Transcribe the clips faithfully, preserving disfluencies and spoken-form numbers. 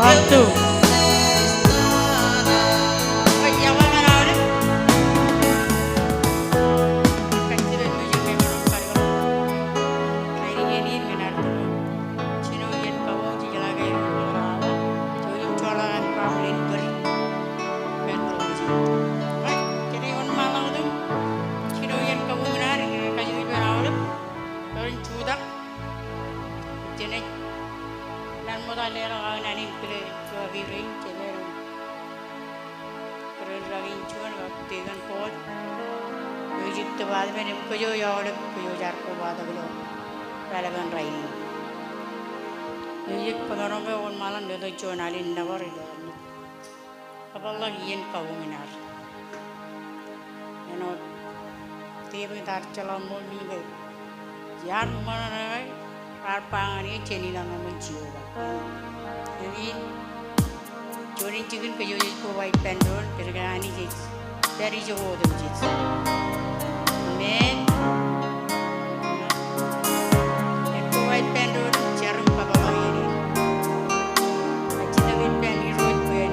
Part two. Jen wōnṃaanḷọk tok. Jino iien kabuñ in ad, ij kajutak ippān aolep ro ren jutak. Jen ej ṃōttan leḷọk aō naan in kile ro rej, jen ej kile ro rej juon kab tōre kōn Board eo ej department im kōj aolep kōj jaar kobatok ilo raelepen rainin. Ij kōmaroñ ke wōnṃaanḷọk letok juon al in nōbar ilo kōpeḷḷọk iien kabuñ in ad. Āinwōt Devid ear jeḷā ṃool men ke iar ṃōṇōṇō ke raar ba ñan eō, jen inaaj ṃōṇōṇō Jeova. Im juon in jikin kōj eo jej koba ippān doon, kōnke Anij ej pād ijoko otemjej. Amen. Jen koba ippān doon, jar im kōpeḷḷọk iien in. Ij jitōk ippān Irooj bwe en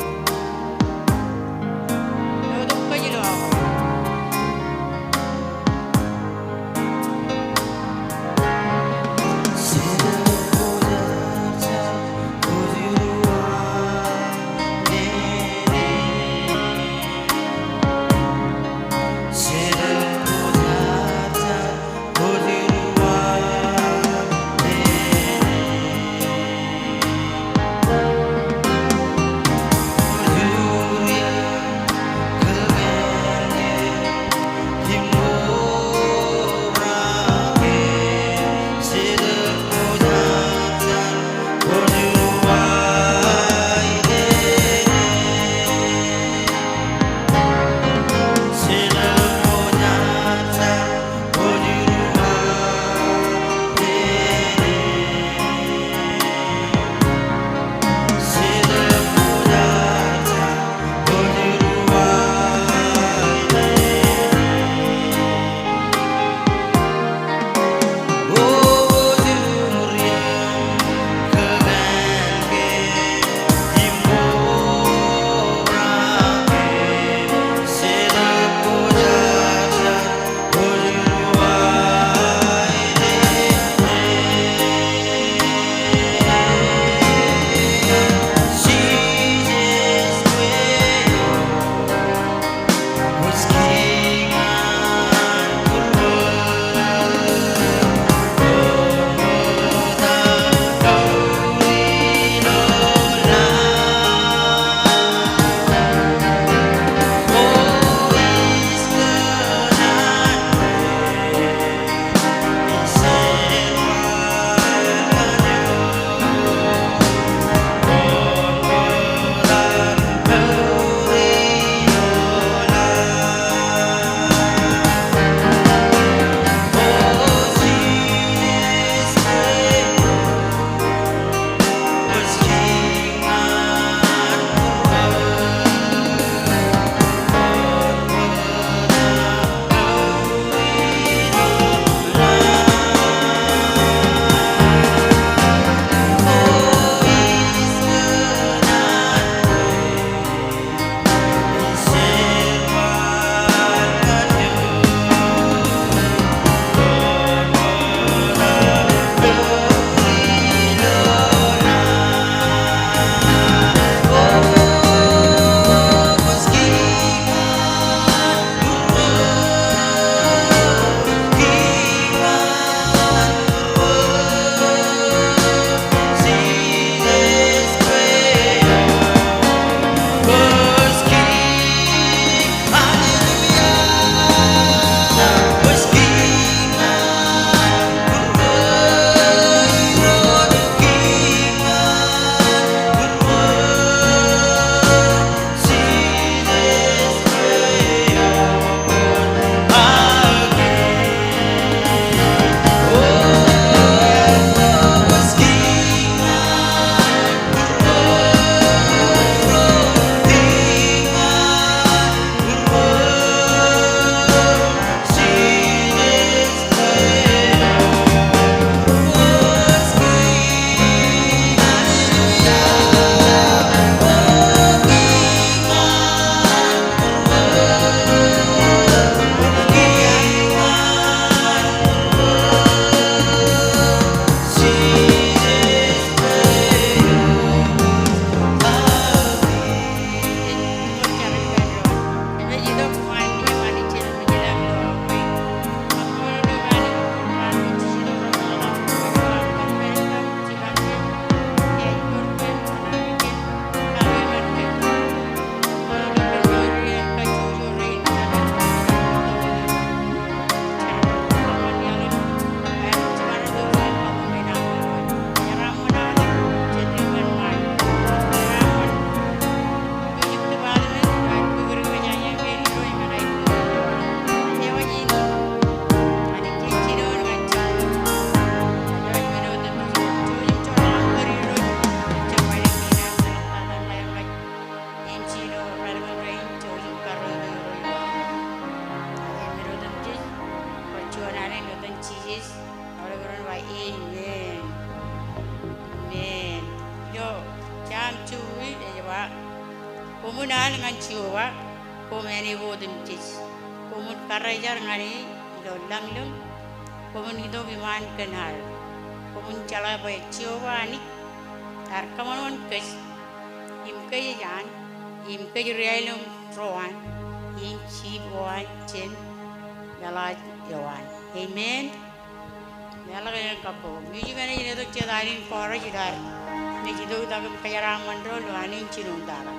lotok kōj ilo aō Sam two ej ba, koṃwin al ñan Jeova, koṃ āne ko otemjej. Koṃwin karijer ñan e ilo lañlōñ. Koṃwin itok iṃaan kōn al. Koṃwin jeḷā bwe Jeova Anij ear kōṃanṃan kōj im kōj ej an, im kōj ri aelōñ ro an, im jiip eo an jān meḷaaj eo an. Amen. Meḷeḷe in kakkobok. Music ṇe ej letok jet al in chorus ilo ad naaj itok tok im kōjeraaṃṃan doon ilo ad naaj jino in tata.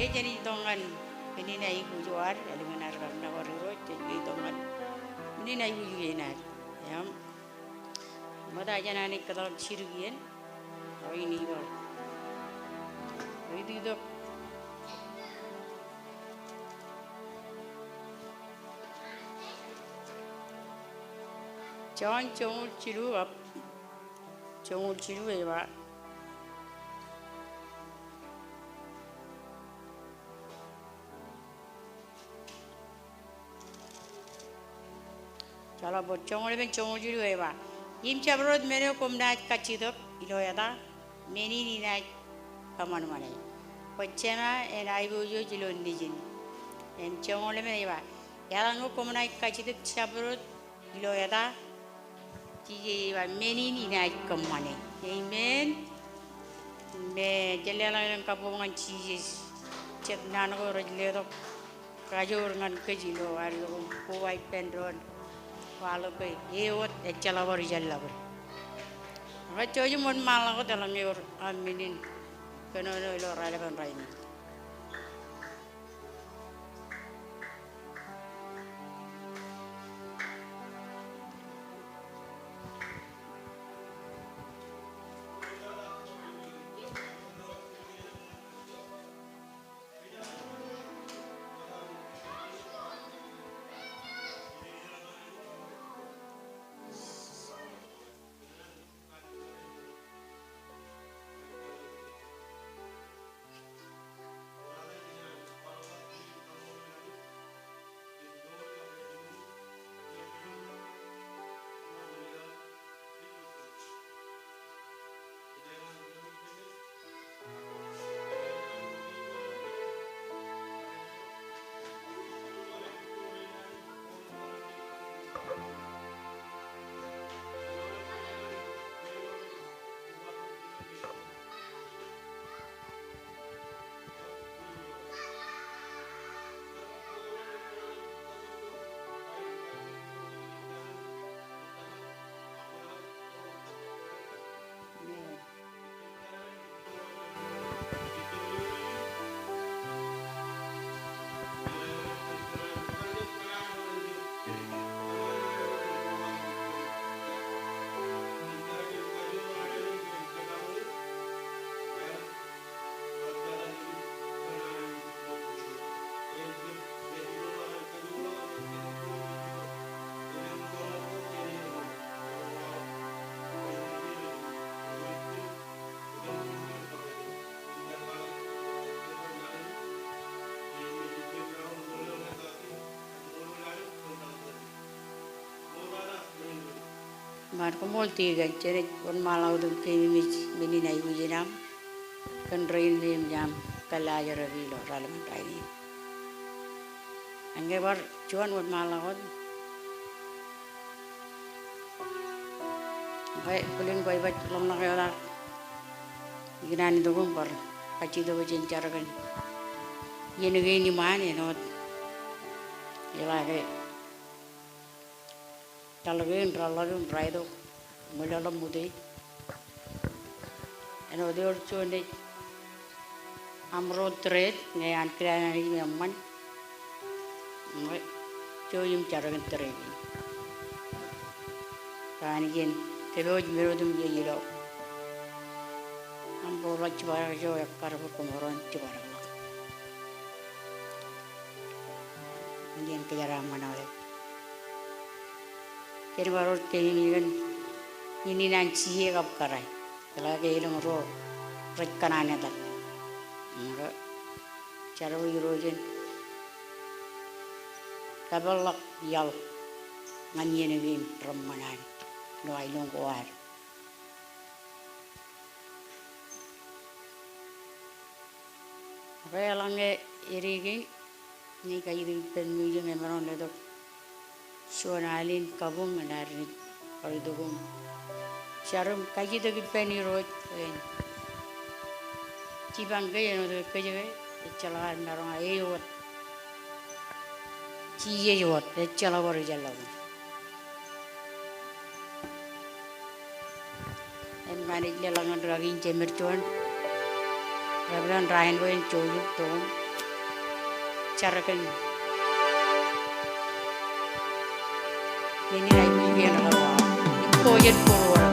Ej jenaaj itok ñan men in aikuj eo ad, ālikin ad kar nōbar Irooj, jej itok ñan men in aikuj eo ad. Im ṃokta jān an ej kōtḷọk jidik iien, eo in ij bar itiitok. Jon joñoul jilu kab joñoul jilu ej ba, Jeḷā bwe joñoul emān joñoul jilu ej ba, im jabdewōt men eo koṃ naaj kajjitōk ilo eta, men in inaaj kōṃanṃane. Bwe Jema en aiboojoj ilo nejin. Im joñoul emān ej ba, etan ñe koṃ naaj kajjitōk jabdewōt ilo eta, Jisōs ej ba men in inaaj kōṃṃane. Amen. Amen. Jen leḷọk elōñ kabbokbok ñan Jisōs. Jet naan ko rej letok kajoor ñan kōj ilo ad lukkuun koba ippān doon. Kwaḷọk ke e wōt ejjeḷọk bar ijellọkwe. Ak jouj im wōnṃaanḷọk wōt eḷaññe eor aṃ men in kōnono ilo raelepen rainin. Ṃaan, koṃṃool tikōn, jenaaj wōnṃaanḷọk wōt im keememej men in aikuj in aṃ kōn rein me eṃōj aṃ kōllaajraki ilo raelepen rainin. Ak ñe bar juon wōnṃaanḷọk wōt. Bwe bwilin bwebaj ḷōmṇak eo ḷọk ikōṇaan itok im bar kajjitōk jān jar kōn iien kein iṃaan āinwōt eḷaññe Eḷaññe in raḷọk im raetok ṃwilōḷḷap ṃute. Āinwōt eor juon ej aṃro tōre ñe an kōṇaan Anij im eṃṃan. Ñe jouj im jar kōn tōre kein. Bwe Anij en kōpooj men otemjej ilo aṃro ḷọk jibadek eo ekkar bwe koṃ maroñ jibadekḷọk. Anij en kōjeraaṃṃan aolep. Jen bar wōr keememej kōn men in an C A kab kōrā. Eḷaññe ke elōñ ro rej kōṇaan etal, ṃōro, jar bwe Irooj en kapeḷḷọk iaḷ ñan iien kein reṃṃan an ilo aelōñ ko ad. Ak eḷaññe ededein ñe ij kajjitōk ippān mejān, emaroñ letok juon alen kabuñ ñan ad naaj bar itok im jar im kajjitōk ippān Irooj bwe en jipañ kōj āinwōt ke kōj ke ejjeḷọk ad maroñ, e wōt. Jisōs wōt, ejjeḷọk bar ijellọkuṃ. Im ña naaj leḷọk ñan rūkaki in jemed juon rebōd in rainin bwe en jouj im tok im Jar kōn iien in aikuj in ḷọk. Im ko jet būruō ḷọk.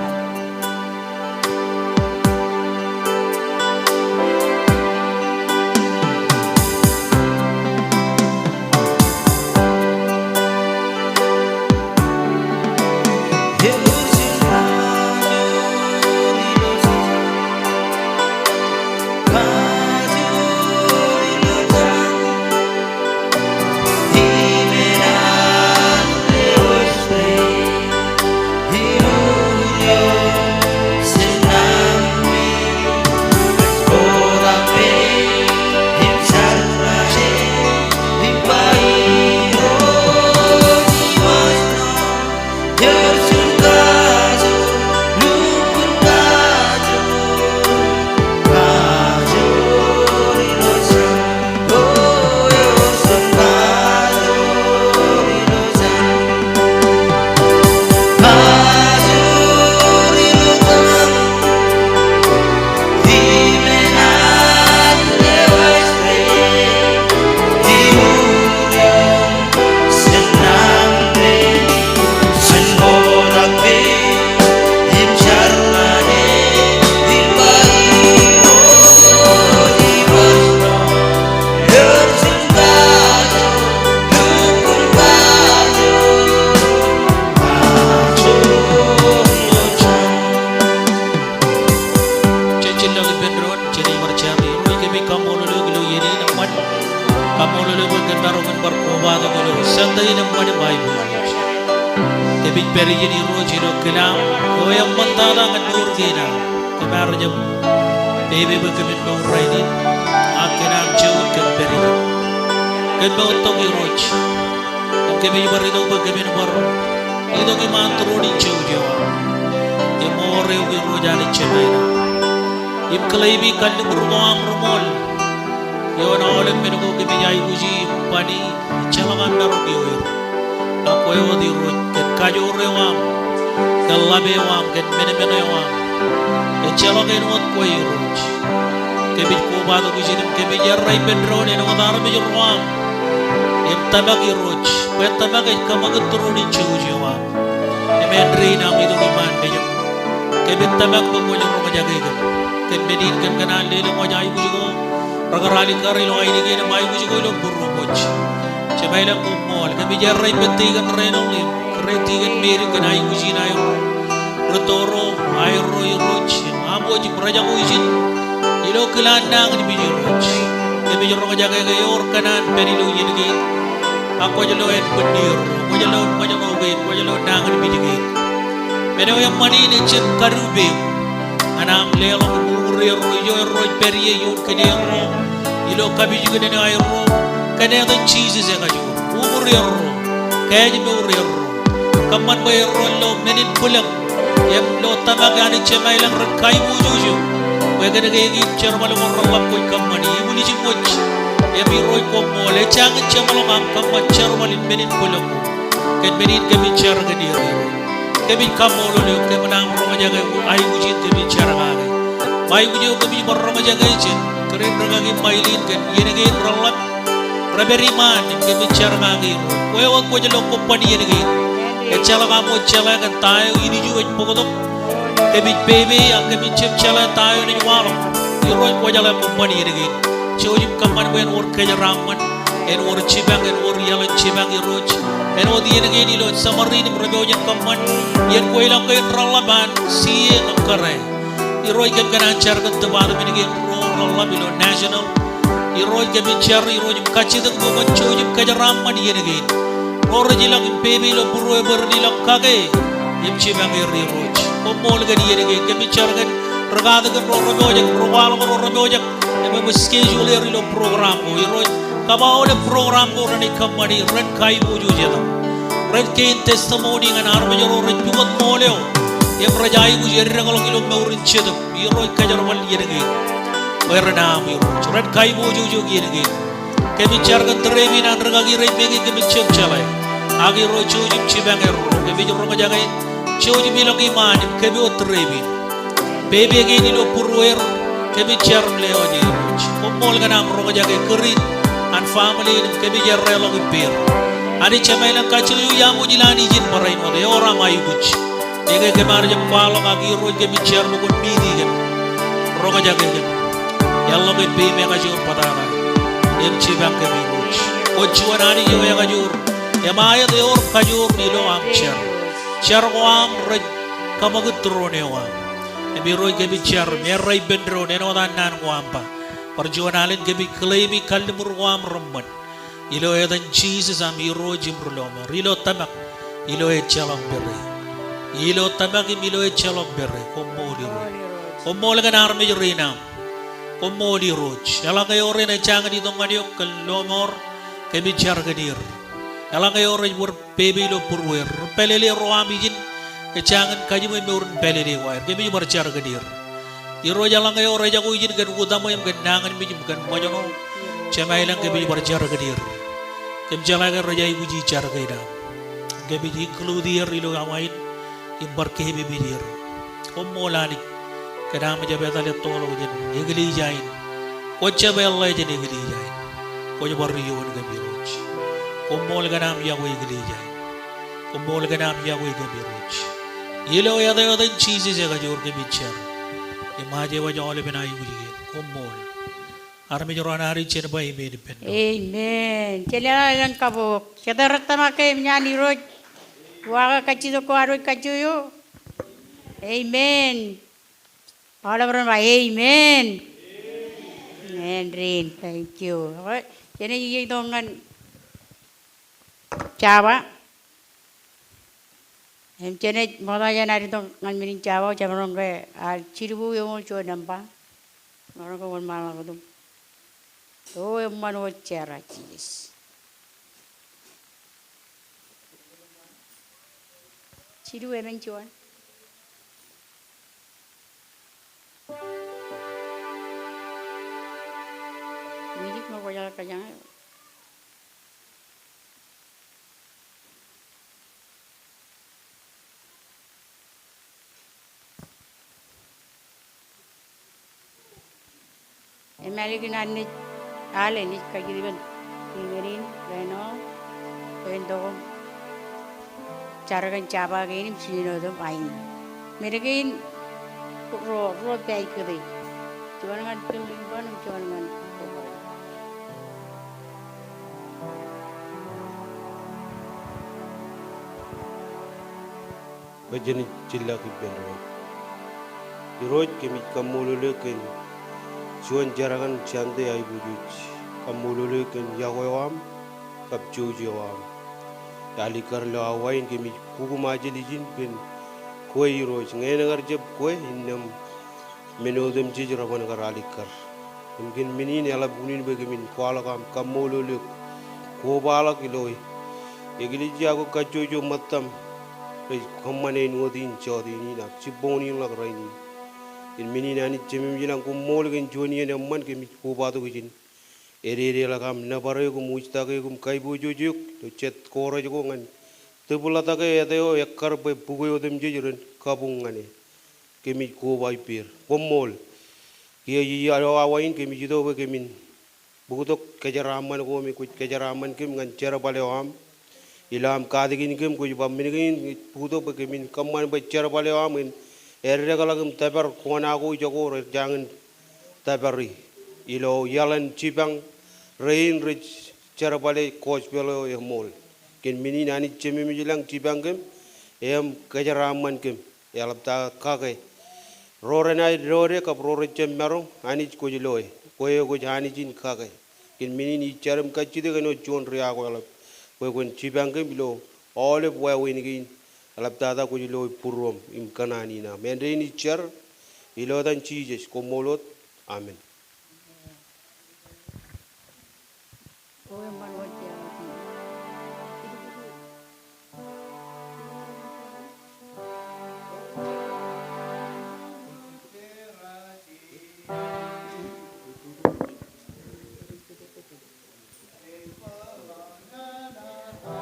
Jen jillọk ippān doon, jen bar jar. Irooj, kōmij kaṃṃoolol eok ilo iien in eṃṃan. Kaṃṃoolol eok bwe kōn maroñ in bar kobatok ilo Sunday in eṃṃan im aiboojoj. Kōmij pād ijin Irooj ilo kilaṃ eo eṃṃantata ñan mour kein aṃ. Kōm ar jab pepe bwe kōmin mour rainin, ak kōn aṃ joñan kōm pād ijin. Kōm mour tok Irooj. Im kōmij bar itok bwe kōmin bar itok iṃaan tūroon in jouj eo aṃ. Im mour eok Irooj Anij Jemem. Im kile ippa kalliṃur ko aṃ reṃool. Ioon aolep men ko kōmij aikuji im bani ejjeḷọk an maroñ ioer. Ak kwe wōt Irooj kōn kajoor eo aṃ, kōn ḷap eo aṃ, kōn menemen eo aṃ. Ejjeḷọk āinwōt kwe Irooj. Kōmij kobatok ijin im kōmij errā ippān doon āinwōt armej ro aṃ. Im tōmak Irooj, bwe tōmak ej kōṃakūt tūroon in jouj eo aṃ. Im āindein aṃ itok iṃaan mejaṃ, kōmij tōmak bwe kwōj roñjake kōm. Kōn men in kōm kōṇaan lelōñ wōj aikuj ko rekar alikkar ilo ainikien im aikuj ko ilo būruōm wōj. Jemem ilañ koṃṃool, kōmij errā ippān tikōn Renold im kōrā tikōn Mary kōn aikuj in aerro. Rūtto ro, aerro Irooj, aṃ wōj im rejako ijin ilo kilaan nañinmej Irooj. Kōmij roñjake ke ewōr kōṇaan pād ilo iien kein. Ak kwōj lo ānbwinnier ro, kwōj lo ṃōjṇọ kein, kwōj lo nañinmej kein. Men eo eṃṃan in ejjab kadupe eok ñan aṃ leḷọk im uñūr erro ijo erro ej pād ie ioon kile erro ilo kapijuknen eo aerro. Kōn etan Jisōs ekajoor, uñūr erro, kōjmour erro. Kōṃṃan bwe erro lo men in bwilōñ im lo tōmak Anij Jemem ilañ ren kaiboojoj eok. Bwe kōnke eñin jerbal ko reḷḷap kwōj kōṃṃani im ijin wōj. Im Irooj koṃṃool, ejjañin jeṃḷọk aṃ kōṃṃan jerbal in men in bwilōñ ko. Kōn men in kōmij jar kōn er Irooj. Kōmij kaṃṃoolol eok kōm naaj roñjake aikuj in kōmij jar kake. Im aikuj eo kōmij bar roñjake ijin, kōrā in rūkaki Mailin kōn iien kein reḷḷap. Rej pād iṃaan im kōmij jar kake Irooj. Kwe wōt kwōj lo kobban iien kein. Ejjeḷọk aṃ wōj jeḷā kōn ta eo ilju ej bōktok. Kōmij pepe ak kōmij jab jeḷā ta eo enaaj waḷọk. Irooj kwōjeḷā kobban iien kein. Jouj im kōṃṃan bwe en wōr kōjeraaṃṃan, en wōr jipañ, en wōr iaḷ in jipañ Irooj. Āinwōt iien kein ilo submarine im rej pojak in kōṃṃan iien kweilọk kein reḷḷap an sea ñan kōrā. Irooj kōm kōṇaan jar kōn department kein ro reḷḷap ilo national. Irooj kōmij jar Irooj im kajjitōk bwe kwōn jouj im kōjeraaṃṃan iien kein. Ro rej ilọk im pepe ilo būruō bwe ren ilọk kake im jipañ er Irooj. Koṃṃool kōn iien kein. Kōmij jar kōn rūkatikin ro rej pojak, ri waḷọk ro rej pojak im eṃōj schedule er ilo program ko Irooj. Kab aolep program ko renaaj kōṃṃani ren kaiboojoj etaṃ. Ren kein testimony ñan armej ro rej pukot ṃool eo im rej aikuj eddeḷọk ilo mour in jetōb. Irooj kōjerbal iien kein. Bwe ren aṃ Irooj. Ren kaiboojoj eok iien kein. Kōmij jar kōn tūreep in an rūkaki rein me kein kōmij jab jeḷā. Ak Irooj jouj im jipañ erro. Kōmij roñjake jouj im ilọk iṃaan im kōpooj tūreep in. Pepe kein ilo būrueir, kōmij jar im lewōj Irooj. Koṃṃool kōn aṃ roñjake kūr in. an family in im kōmij erreḷọk ippāer. Anij Jemem ilañ, kajjitōk eō iaṃ ilo an ijin barāinwōt, ewōr aṃ aikuj. Ekwe kōm ar jab kwaḷọk ak Irooj kōmij jar bwe kwōn meet kōm, roñjake kōm. Eḷọk ippāer im ekajoor bōtata im jipañ kōm Irooj. Kwōj juon Anij eo ekajoor im aet, ewōr kajoor ilo aṃ jar. Jar ko aṃ rej kōṃakūt tūroon eo aṃ. Im Irooj kōmij jar im errā ippān doon āinwōt an naan ko aṃ ba, bar juon alen kōmij claim e kalliṃur ko aṃ reṃṃan. Ilo etan Jisōs am Irooj im ri-lọmọọr. Ilo tōmak, ilo ejjeḷọk pere. Ilo tōmak im ilo ejjeḷọk pere. Koṃṃool Irooj. Koṃṃool kōn armej rein aṃ. Koṃṃool Irooj. Eḷaññe ewōr rein ejjañin itok ñan eok kōn lọmọọr, kōmij jar kōn er. Eḷaññe ewōr rej wōr pepe ilo būrueir, rej pālele ro aṃ ijin, ejjañin kajiṃwe mour in pālele ko aer, kōmij bar jar kōn er. Irooj, eḷaññe ewōr rej jako ijin kōn utaṃwe im kōn nañinmej im kōn ṃōjṇọ, Jemem ilañ, kōmij bar jar kōn er. Kōm jeḷā ke rej aikuji jar kein aṃ. Kōmij include er ilo awa in im bar keememej er. Koṃṃool Anij kōn aṃ jab etal ettoḷọk jān eklejia in. Kwōj jab eḷḷā jān eklejia in. Kwōj bar iioon kōm Irooj. Koṃṃool kōn aṃ yokwe eklejia in. Koṃṃool kōn aṃ yokwe kōm Irooj. Ilo etan, etan Jisōs ekajoor kōmij jar. Im aje waj aolepen aikuj kein. Koṃṃool. Armej ro an Anij jen ba amen ippān. Amen. Jen leḷọk elōñ kabbokbok. Jete rej tōmak ke eṃōj an Irooj uwaake kajjitōk ko ad wōj kajjojo? Amen. Aolep ren ba amen. Amen. Thank you. Jenaaj itok ñan Java. Im jenaaj ṃokta jān ad itok ñan men in Java, jemaroñ ke ad jilbu eṃool juon nōṃba. Maroñ ke wōnṃaanḷọk wōt im. O eṃṃan wōt jera Jisōs. Jilbu emān juon. Music ṃōk wōj aḷ kōjañe. Im ālikin an naaj, al enaaj kajjitōk ippān iien in, raan eo, bwe en tok im jar kōn Java kein im Sino im Ain. Men kein ruo, ruo pād kōtō. Juon ñan Bill Lincoln im juon ñan Obama. Bwe jen jillọk ippān doon. Irooj, kōmij kaṃṃoolol eok kōn juon jerkakḷọk Sunday aikuj eo. Kaṃṃoolol eok kōn yokwe eo aṃ kab jouj eo aṃ. Alikkar ilo awa in kōmij kukkuṃaajel ijin kōn kwe Irooj, ñe en kar jab kwe innām men otemjej reban kar alikkar. Im kōn men in eḷap unin bwe kōmin kwaḷọk aṃ kaṃṃoolol eok, kobaḷọk ilo eklejia ko kajjojo ṃōttam rej kōṃṃane in wōt in jọteen in ak jibboñin ḷọk rainin. Im men in Anij Jemem ilañ, koṃṃool kōn juon iien eṃṃan kōmij kobatok ijin. Ededeḷọk aṃ nōbar eok im ujtak eok im kaiboojoj eok ilo jet ko rej ko ñan tōpḷatake āt eo ekkar bwe bukwe otemjej ren kabuñ ñan e. Kōmij koba ippāer. Koṃṃool. Kiiō ilo awa in kōmij itok bwe kōmin bōktok kōjeraaṃṃan ko me kwōj kōjeraaṃṃan kōm ñan jerbal eo aṃ. Ilo aṃ katakin kōm kwōj ba men kein bōktok bwe kōmin kōṃṃan bwe jerbal eo aṃ en eddekḷọk im tōpar kona ko ijoko rej jañin tōpari. Ilo iaḷan jipañ rein rej jerbale gospel eo eṃool. Kōn men in Anij Jemem ilañ jipañ kōm im kōjeraaṃṃan kōm. Eḷaptata kake. Ro renaaj doon kab ro rejjab maroñ, Anij kwōj loe. Kwe eo kwōj Anij in kake. Kōn men in ij jar im kajjitōk āinwōt juon riaakweḷap bwe kwōn jipañ kōm ilo aolep wāween kein. Eḷaptata kwōj loe būruōṃ im kōṇaan in aṃ. Āindein ij jar ilo etan Jisōs, koṃṃool wōt. Amen.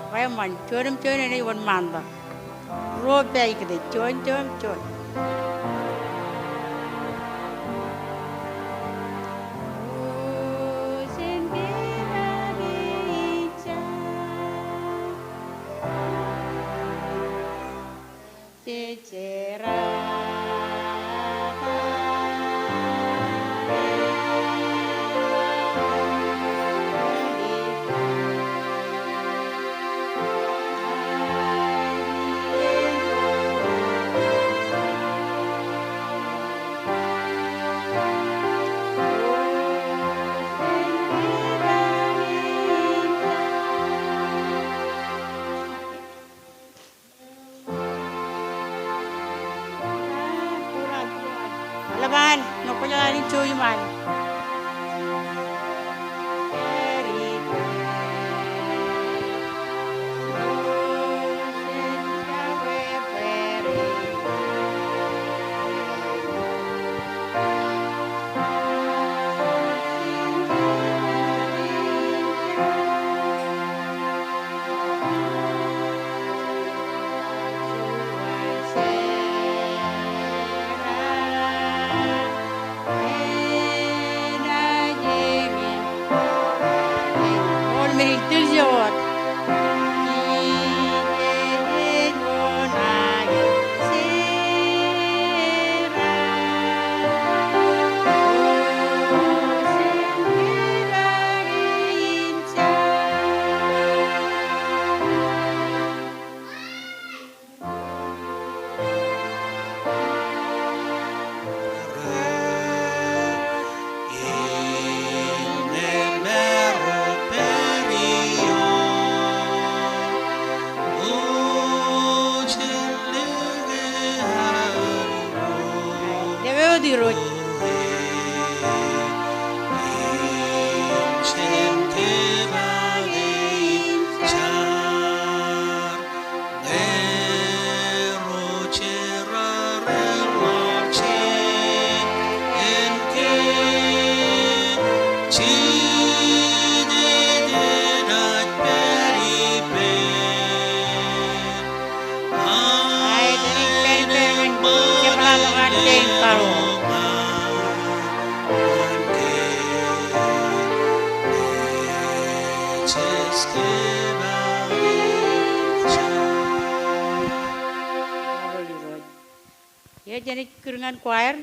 Kwe eṃṃan, juon im juon enaaj wōnṃaantak. Ruo pād kōtō, juon, juon, juon. Eḷap an, ñe kwōjeḷā an in jouj ṃaan. Lewōj Irooj. Ej jenaaj kūr ñan choir,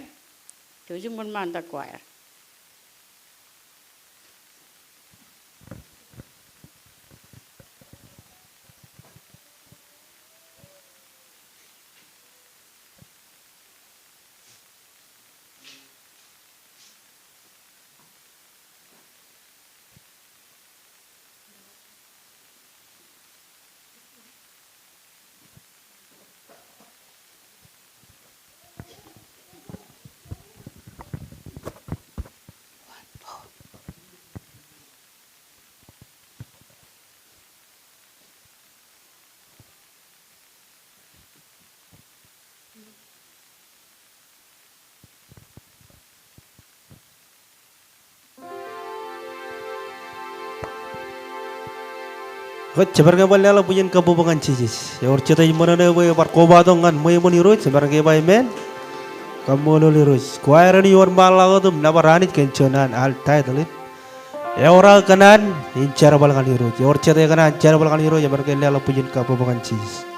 jouj im wōnṃaantak choir. Ekwe, jebar ke bar leḷọk bwijin kabbokbok ñan Jisōs. Ewōr jet ej ṃōṇōṇō bwe ebar kobatok ñan ṃweo ṃōn Irooj, jebar ke ba amen. Kaṃṃoolol Irooj. Choir in iwōnṃaanḷọk wōt im nōbar Anij kōn juon an al title in. Eor aō kōṇaan in jerbal ñan Irooj. Ewōr jet eo kōṇaan jerbal ñan Irooj, jebar ke leḷọk bwijin kabbokbok ñan Jisōs.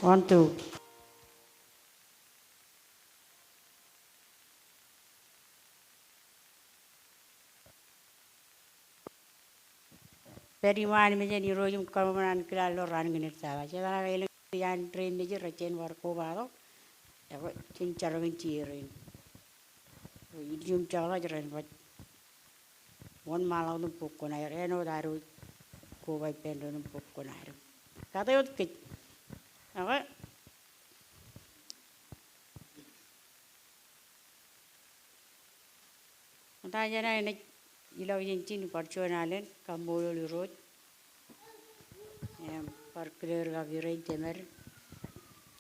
One, two. Pād iṃaan mejān Irooj im kōṃṃan ankilaaj ilo raan in Jubili. Jete ṇa ke elōñ iaan rein nejid rej jañin bar kobatok, ekwe jen jar kōn jirein. Ilo im jekḷaj ren baj wōnṃaanḷọk im bōk kuṇaer, āinwōt ad wōj koba ippān doon im bōk kuṇaer. Kate wōt kōj. Ekwe. Ṃokta jān an enaaj ilọk jān ijin bar juon alen kaṃṃoolol Irooj. Im bar kile ri kaki rein jemed.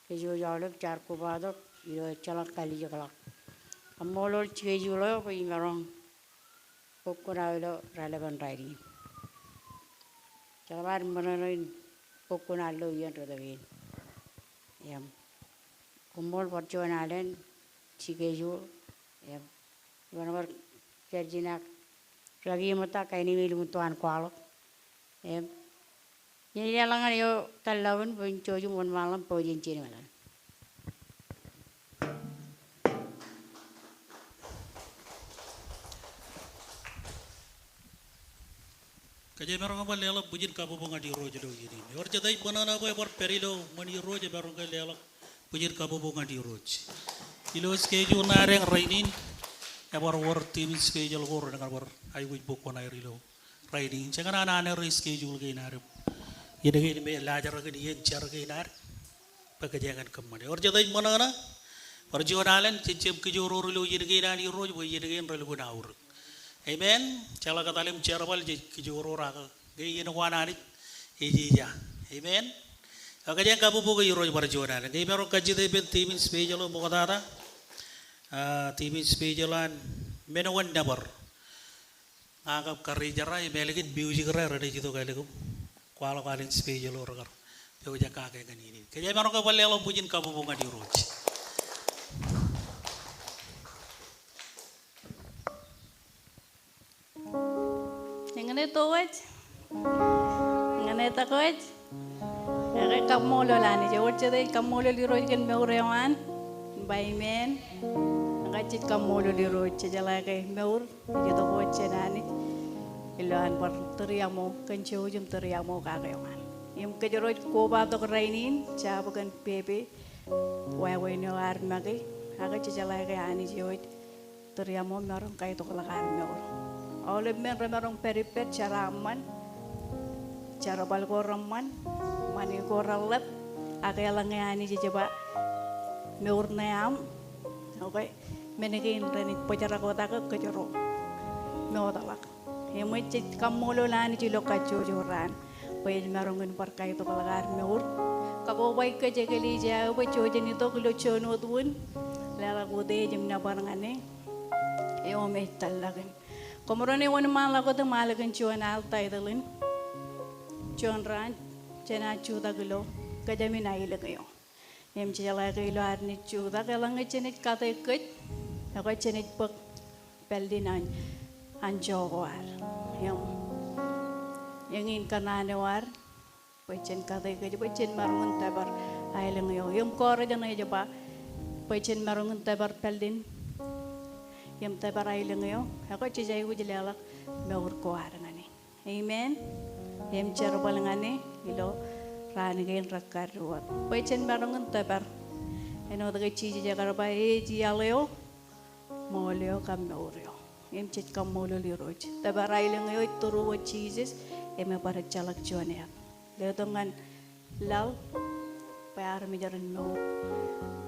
Kōj wōj aolep jaar kobatok ilo ejjeḷọk kalijekḷọk. Kaṃṃoolol schedule eo bwe imaroñ bōk kuṇaō ilo raelepen rainin. Jeḷā bar ṃōṇōṇō in bōk kuṇaō ilo iien rot kein. Im koṃṃool bar juon alen schedule. Im iban bar pād ijin ak ri kaki ṃokta kain in im lukkuun to an kwaḷọk. Im Iien in leḷọk ñan eo tōllọkin bwe en jouj im wōnṃaanḷọk im bōk jān ijin im etal. Kōjeañ maroñ in bar leḷọk bwijin kabbokbok ñan Irooj ilo iien in. Ewōr jet ej ṃōṇōṇō bwe ebar pād ilo ṃōn Irooj, emaroñ ke leḷọk bwijin kabbokbok ñan Irooj. Ilo schedule ṇa deñ rainin, ebar wōr team in special ko renaaj bar aikuj bōk kuṇaer ilo rainin. Jekōṇaan an ri schedule kein ad im iien kein me laajrak in iien jar kein ad bwe kōjeañ kōṃṃane. Ewōr jet ej ṃōṇōṇō, bar juon alen, jen jab kōjoroor ilo iien kein an Irooj bwe iien kein relukkuun aorōk. Amen. Jeḷā kōttal im jerbal jej kōjoroor ak ke iien ko an Anij ej ija. Amen. Ak kōjeañ kabbokbok Irooj bar juon alen. Ke imaroñ kajjitōk ippān team in special eo ṃoktata. Ah, team in special an men wōn nōbar. Ña kab karijerā im ālikin music ro renaaj itok ālikin kwaḷọk alen special eo rekar pojak kake ñan iien in. Kōjeañ maroñ ke bar leḷọk bwijin kabbokbok ñan Irooj. Eñin ej tokōj. Eñin ej tokōj. Ekwe kaṃṃoolol Anij. Ewōr jet ej kaṃṃoolol Irooj kōn mour eo an. Im ba amen. Ekwe jej kaṃṃoolol Irooj. Jejeḷā ke mour ej itok wōt jān Anij ilo an bar tūriaṃo kōn jouj im tūriaṃo kake eo an. Im kōjro ej kobatok rainin jab kōn pepe wāween eo ad make. Ak jejeḷā ke Anij eo ej tūriaṃo, maroñ kaitokḷọk ad mour. Aolep men remaroñ pād ippād, jeraaṃṃan, jerbal ko reṃṃan, ṃani ko reḷap, ak eḷaññe Anij ej ba mour ṇe aṃ, okay, men kein renaaj bōjrak wōt ak kōjro mootḷọk. Im jej kaṃṃoolol Anij ilo kajjojo raan bwe ej maroñ in bar kaitokḷọk ad mour. Kakobaik kōj eklejia eo bwe jej itok ilo juon wōt wūn, leḷọk utiej im nōbar ñan e, eo me ej tōllọkin. Koṃro ṇe wōnṃaanḷọk wōt im al kōn juon al title in, juon raan, jenaaj jutak ilo kōjām in aelōñ eo. Im jejeḷā ke ilo ad naaj jutak, eḷaññe jenaaj kate kōj, ekwe jenaaj bōk pālle in an, anjọ ko ad. Im eñin kōṇaan eo ad, bwe jen kate kōj, bwe jen maroñ in tōpar aelōñ eo. Im kōrā ej ba, bwe jen maroñ in tōpar pālle in, im tōpar aelōñ eo, ekwe jej aikuj leḷọk mour ko ad ñan e. Amen. Im jerbal ñan e ilo raan kein rekkar wōt. Bwe jen maroñ in tōpar. Āinwōt ke Jisōs ekar ba, e ej iaḷ eo, ṃool eo kab mour eo. Im jej kaṃṃoolol Irooj. Tōpar aelōñ eo ej tūrū wōt Jisōs, im ebar ejjeḷọk juon etan. Letok ñan laḷ, bwe armej ren mour.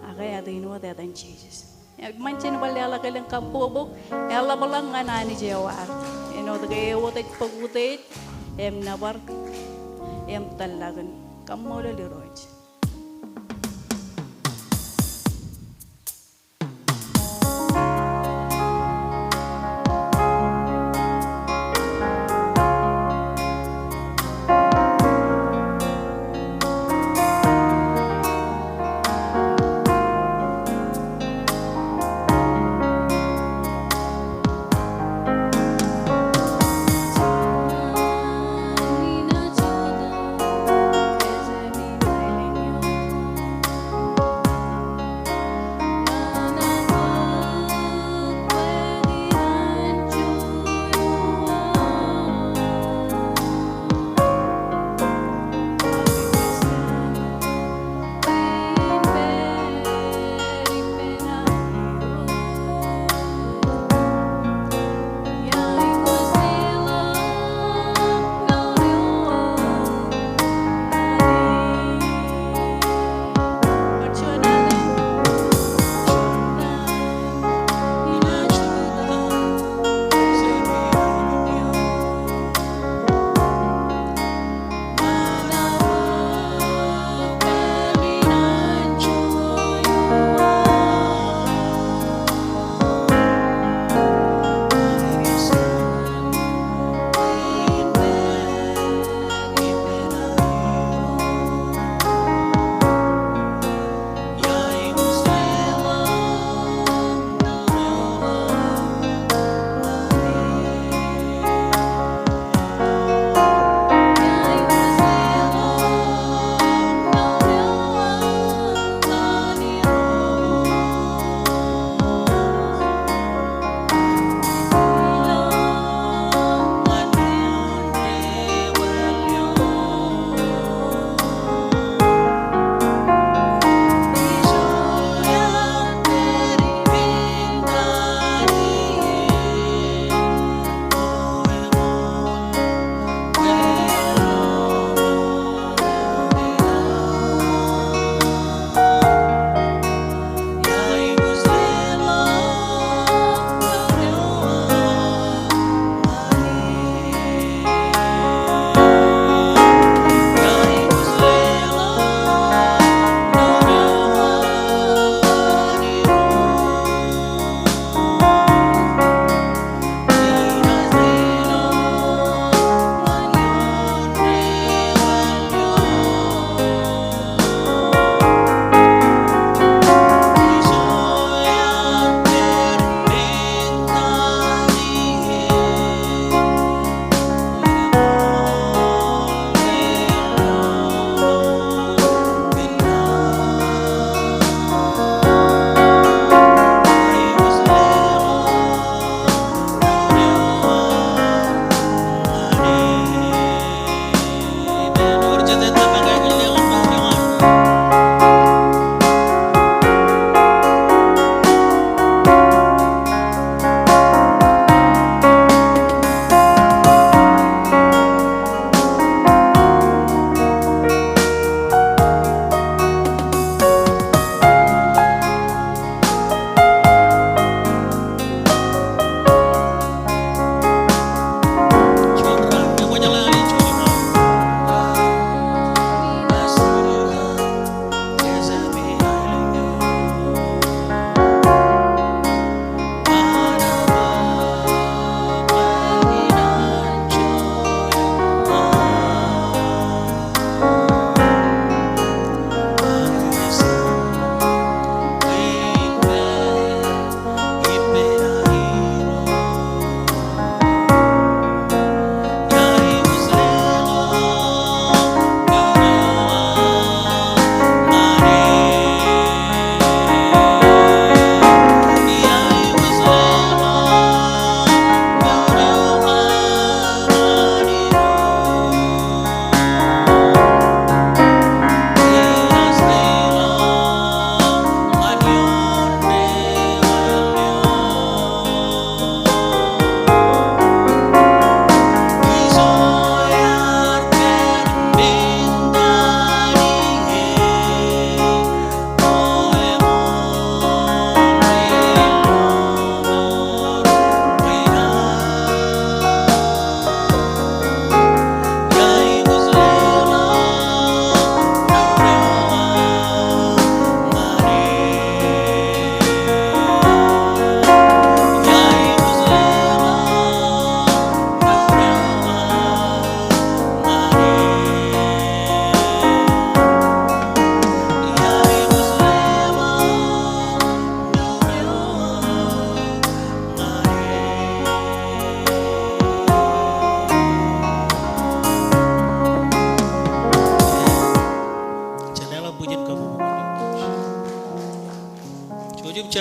Ak etan āinwōt etan Jisōs. Eṃṃan jen bar leḷọk elōñ kabbokbok, eḷapḷọk ñan Anij eo ad. Āinwōt ke e wōt ej bōk utiej, im nōbar, im tōllọkin. Kaṃṃoolol Irooj.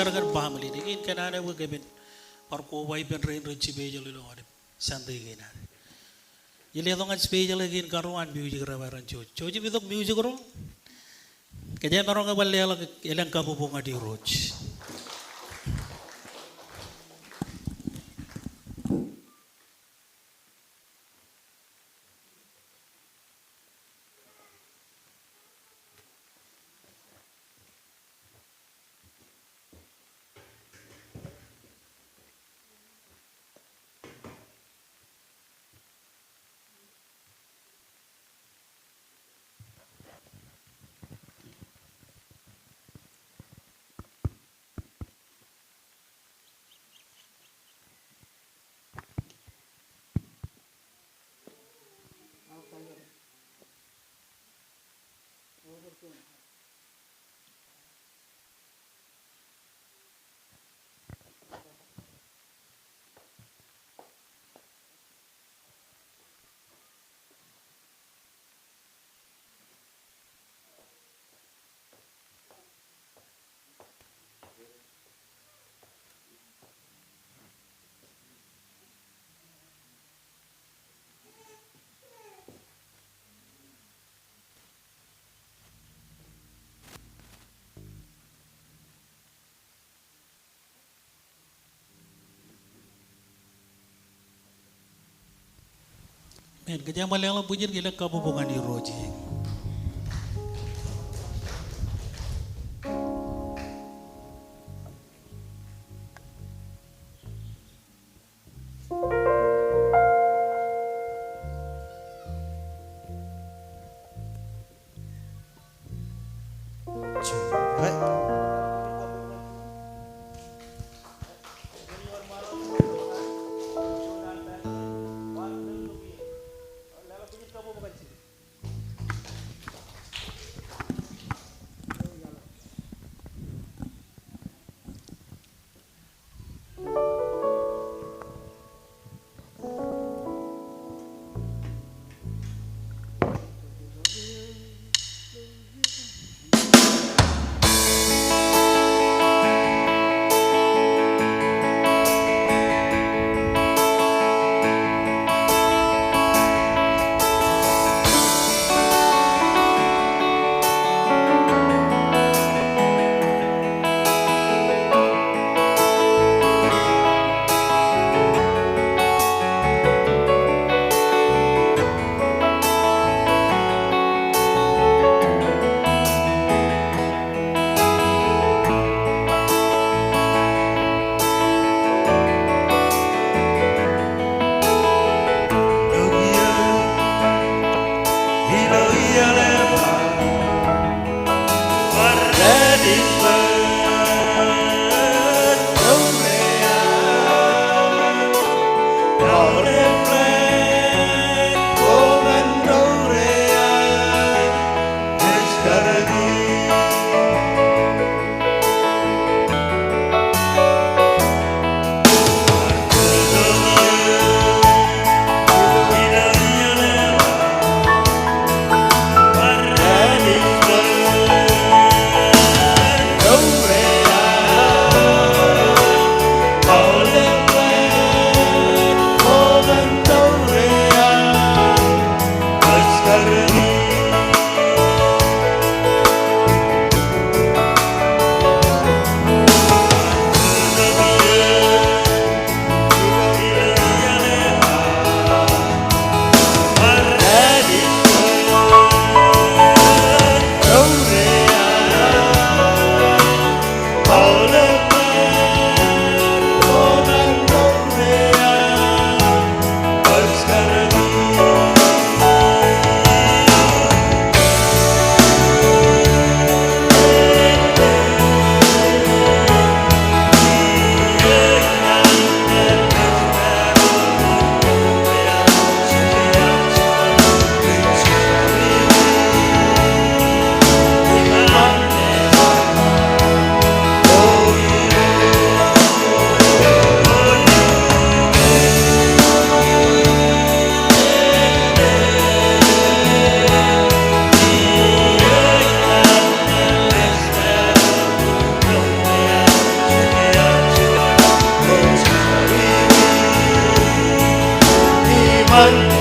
kōn baaṃle in, in kōṇaan bwe kōmin bar koba ippān rein rej special ilo aolep Sunday kein ad. Ij letok ñan special kein karuo an music rep eo ren jouj. Jouj im itok music ro. Kōjeañ maroñ ke bar leḷọk elōñ kabbokbok ñan Irooj. Amen. Kōjeañ bar leḷọk bwijin ke elōñ kabbokbok ñan Irooj. Amen.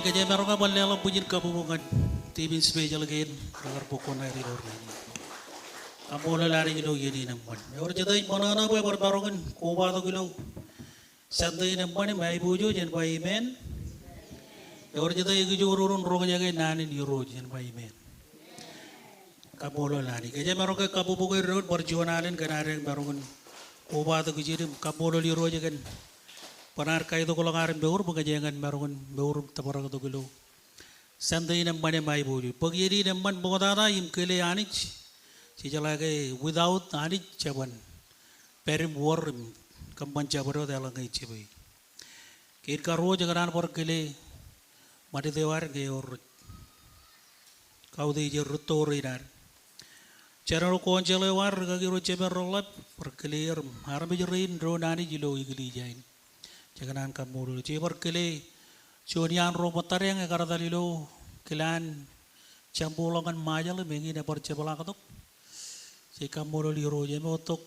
Kōjeañ maroñ ke bar leḷọk bwijin kabbokbok ñan team in special kein rekar bōk kuṇaer ilo iien in. Kaṃṃoolol Anij ilo iien in eṃṃan. Ewōr jete ej ṃōṇōṇō bwe ebar maroñ in kobatok ilo Sunday in eṃṃan im aiboojoj, jen ba amen. Ewōr jete ej kijoor ro rej roñjake naan in Irooj, jen ba amen. Kaṃṃoolol Anij. Kōjeañ maroñ ke kabbokbok er doon bar juon alen kōn ad maroñ in kobatok ijin im kaṃṃoolol Irooj kōn bōran kaitokḷọk ad mour bwe kōjeañ maroñ in mour im tōprak tok ilo Sunday in eṃṃan im aiboojoj. Bōk iien in eṃṃan ṃoktata im kile Anij. Jej jeḷā ke without Anij jeban pād im wōr im kōṃṃan jabdewōt eḷaññe ej jab e. Kein karuo jekōṇaan bar kile ṃanit eo ad ñe ewōr rej kautiej er rūtto rein ad. General Council eo ad, rikaki ro jemed reḷap, bar kile er im armej rein doon Anij ilo eklejia in. Jekōṇaan kaṃṃoolol. Jej bar kile juon iaan ro ṃōttadeañ ekar etal ilo kilaan jaṃbo ḷọk ñan Ṃajeḷ im eñin ebar jepḷaaktok. Jej kaṃṃoolol Irooj, eṃoottok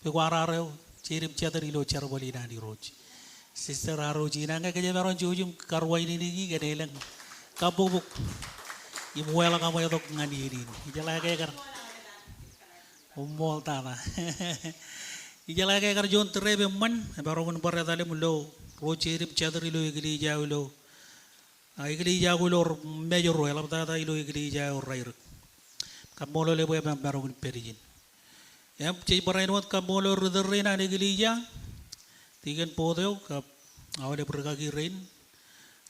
pukwaar eo, jeid im jatid ilo jerbal in an Irooj. Sister Aro Jina, ñe kōjeañ maroñ jouj im karuwainene kōn elōñ kabbokbok im welcome tok ñan iien in. Ijeḷā ke kar Ṃool tata. Ijeḷā ke kar juon trip eṃṃan, emaroñ in bar etal im lo ro jeid im jatid ilo eklejia eo ilo, a, eklejia ko ilo Mājro, eḷaptata ilo eklejia eo Rairik. Kaṃṃoolol e bwe emaroñ in pād ijin. Im jej barāinwōt kaṃṃoolol ri-tōl rein an eklejia, Tikōn Bot eo kab aolep rikaki rein,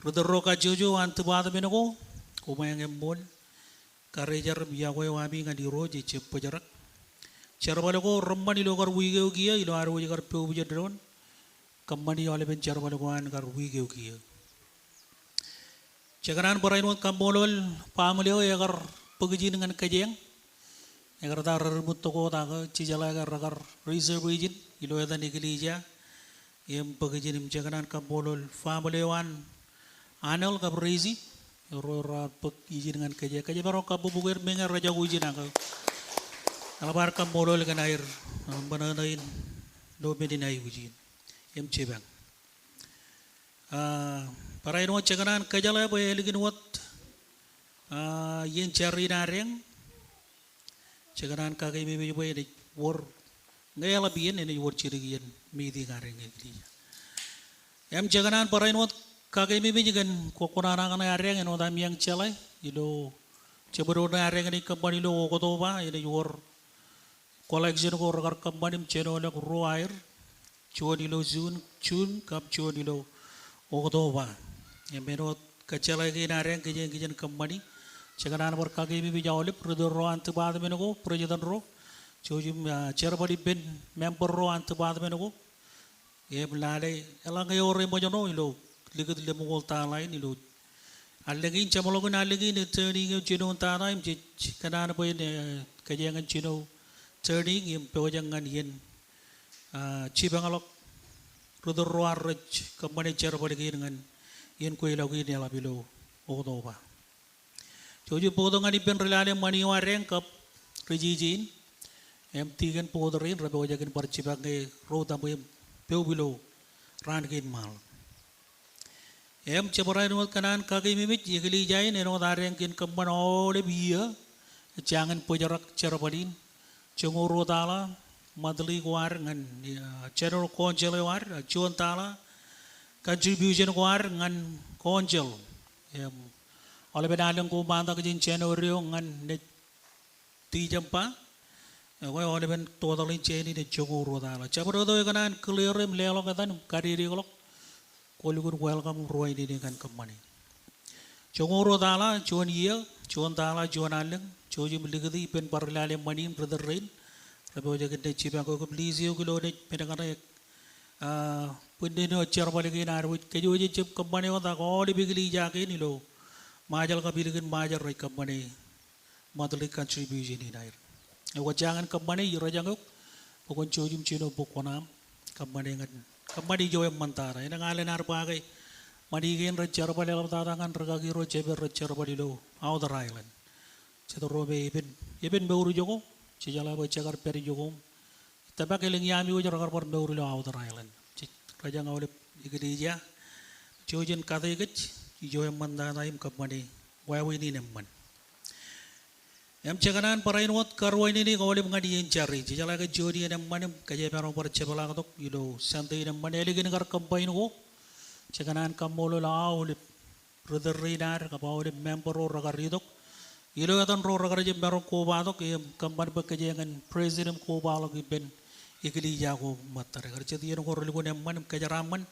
ri-tōl ro kajjojo an department ko, koṃeañ eṃṃool. Karijer im iọkwe eo ami ñan Irooj ejab bōjrak. Jerbal ko reṃṃan ilo kar wiik eo kiiō, ilo ad wōj kar pojak doon, kōṃṃani aolepen jerbal ko an kar wiik eo kiiō. Jekōṇaan barāinwōt kaṃṃoolol family eo ekar bōk ijin ñan kōjeañ. Ekar ta redimut tok wōt ak jejeḷā ke rekar reserve ijin ilo etan eklejia im bōk ijin. Im jekōṇaan kaṃṃoolol family eo an Anel kab Reisi, ro raar bōk ijin ñan kōjeañ. Kōjeañ maroñ kabbokbok er, meñe rej jako ijin ak eḷap ad kaṃṃoolol kōn aer, a, ṃōṇōṇō in ilo men in aikuj in. Im jipañ. A, barāinwōt jekōṇaan kōjeḷā bwe ālikin wōt, a, iien jar in adeañ. Jekōṇaan kakeememej bwe enaaj wōr, ñe eḷap iien enaaj wōr jidik iien meeting adeañ eklejia. Im jekōṇaan barāinwōt kakeememej kōn kōkkuṇaṇaṇañ ṇe adeañ āinwōt ami eañ jeḷā ilo jabdewōt ṇe adeañ enaaj kōṃṃan ilo Oktoba, enaaj wōr collection ko rekar kōṃṃan im jenoḷọk ruo aer, juon ilo June, June kab juon ilo Oktoba. Im āinwōt kōjjeḷā kein adeañ kōj jen kōṃṃani. Jekōṇaan bar kakememej aolep ri tōl ro an department ko, president ro, jouj im, ah, jerbal ippān member ro an department ko. Im lale eḷaññe ewōr eṃōjṇọ ilo likūt lemñoul tala in ilo allōñ in, jeṃḷọkin allōñ in, ej turning eo jinoin tata im jej kōṇaan bwe en, eh, kōjeañ in jino turning im pojak ñan iien, ah, jipañḷọk ri tōl ro an rej kōṃṃane jerbal kein ñan iien kweilọk in eḷap ilo Oktoba. Jouj im bōktok ñan ippān ri lale ṃani eo adeañ kab ri jeje in, im tikōn board rein, repojak in bar jibak ñe ro etaṃwe im poub ilo raan kein ṃaanḷọk. Im jebōd āinwōt kōṇaan kakememej eklejia in āinwōt adeañ kōn kōṃṃan aolep iiō, jañin bōjrak jerbal in, joñoul ruo tala monthly ko ad ñan, ah, general council eo ad, ah, juon tala contribution ko ad ñan council. Im aolepen allōñ ko ṃaantak jān January eo ñan naaj December, ekwe aolepen total in jān in ej joñoul ruo tala. Jabdewōt eo ekōṇaan clear im leḷọk etan im kadedeḷọk, kwō lukkuun welcome im ruwainene ñan kōṃṃane. Joñoul ruo tala juon iiō, juon tala juon allōñ, jouj im likūti ippān bar ri lale ṃani in ri tōl rein, repojak in naaj jipañ eok im lease eok ilo naaj men kaṇe, ah, bwinnin eo jerbal kein ad wōj, kōj wōj ejjab kōṃṃane wōt ak aolep eklejia kein ilo Ṃajeḷ kab ilikin Ṃajeḷ rej kōṃṃane monthly contribution in aer. Ekwe jañin kōṃṃane, irejañ eok bwe kwōn jouj im jino bōk kuṇaaṃ kōṃṃane ñan kōṃṃan ijo eṃṃantata. Elōñ alen ad ba ke ṃani kein rej jerbal eḷaptata ñan rikaki ro jepel rej jerbal ilo outer island. Jet ro me epen, epen mour ijoko, jejeḷā bwe jekar pād ijoko im tōmak elōñ iaami wōj rekar bar mour ilo outer island. Jej rejañ aolep eklejia, jouj im kate kōj ijo eṃṃantata im kōṃṃane wāween in eṃṃan. Im jekōṇaan barāinwōt karuwainene aolep ñan iien jar in. Jejeḷā ke juon iien eṃṃan im kōj emaroñ bar jepḷaaktok ilo Sunday in eṃṃan ālikin kar combine ko. Jekōṇaan kaṃṃoolol aolep ri tōl rein ad kab aolep member ro rekar itok ilo etan ro rekar jab maroñ kobatok im kōṃṃan bwe kōjeañ in present im kobaḷọk ippān eklejia ko ṃōttad. Ekar jet iien ko relukkuun eṃṃan im kōjeraaṃṃan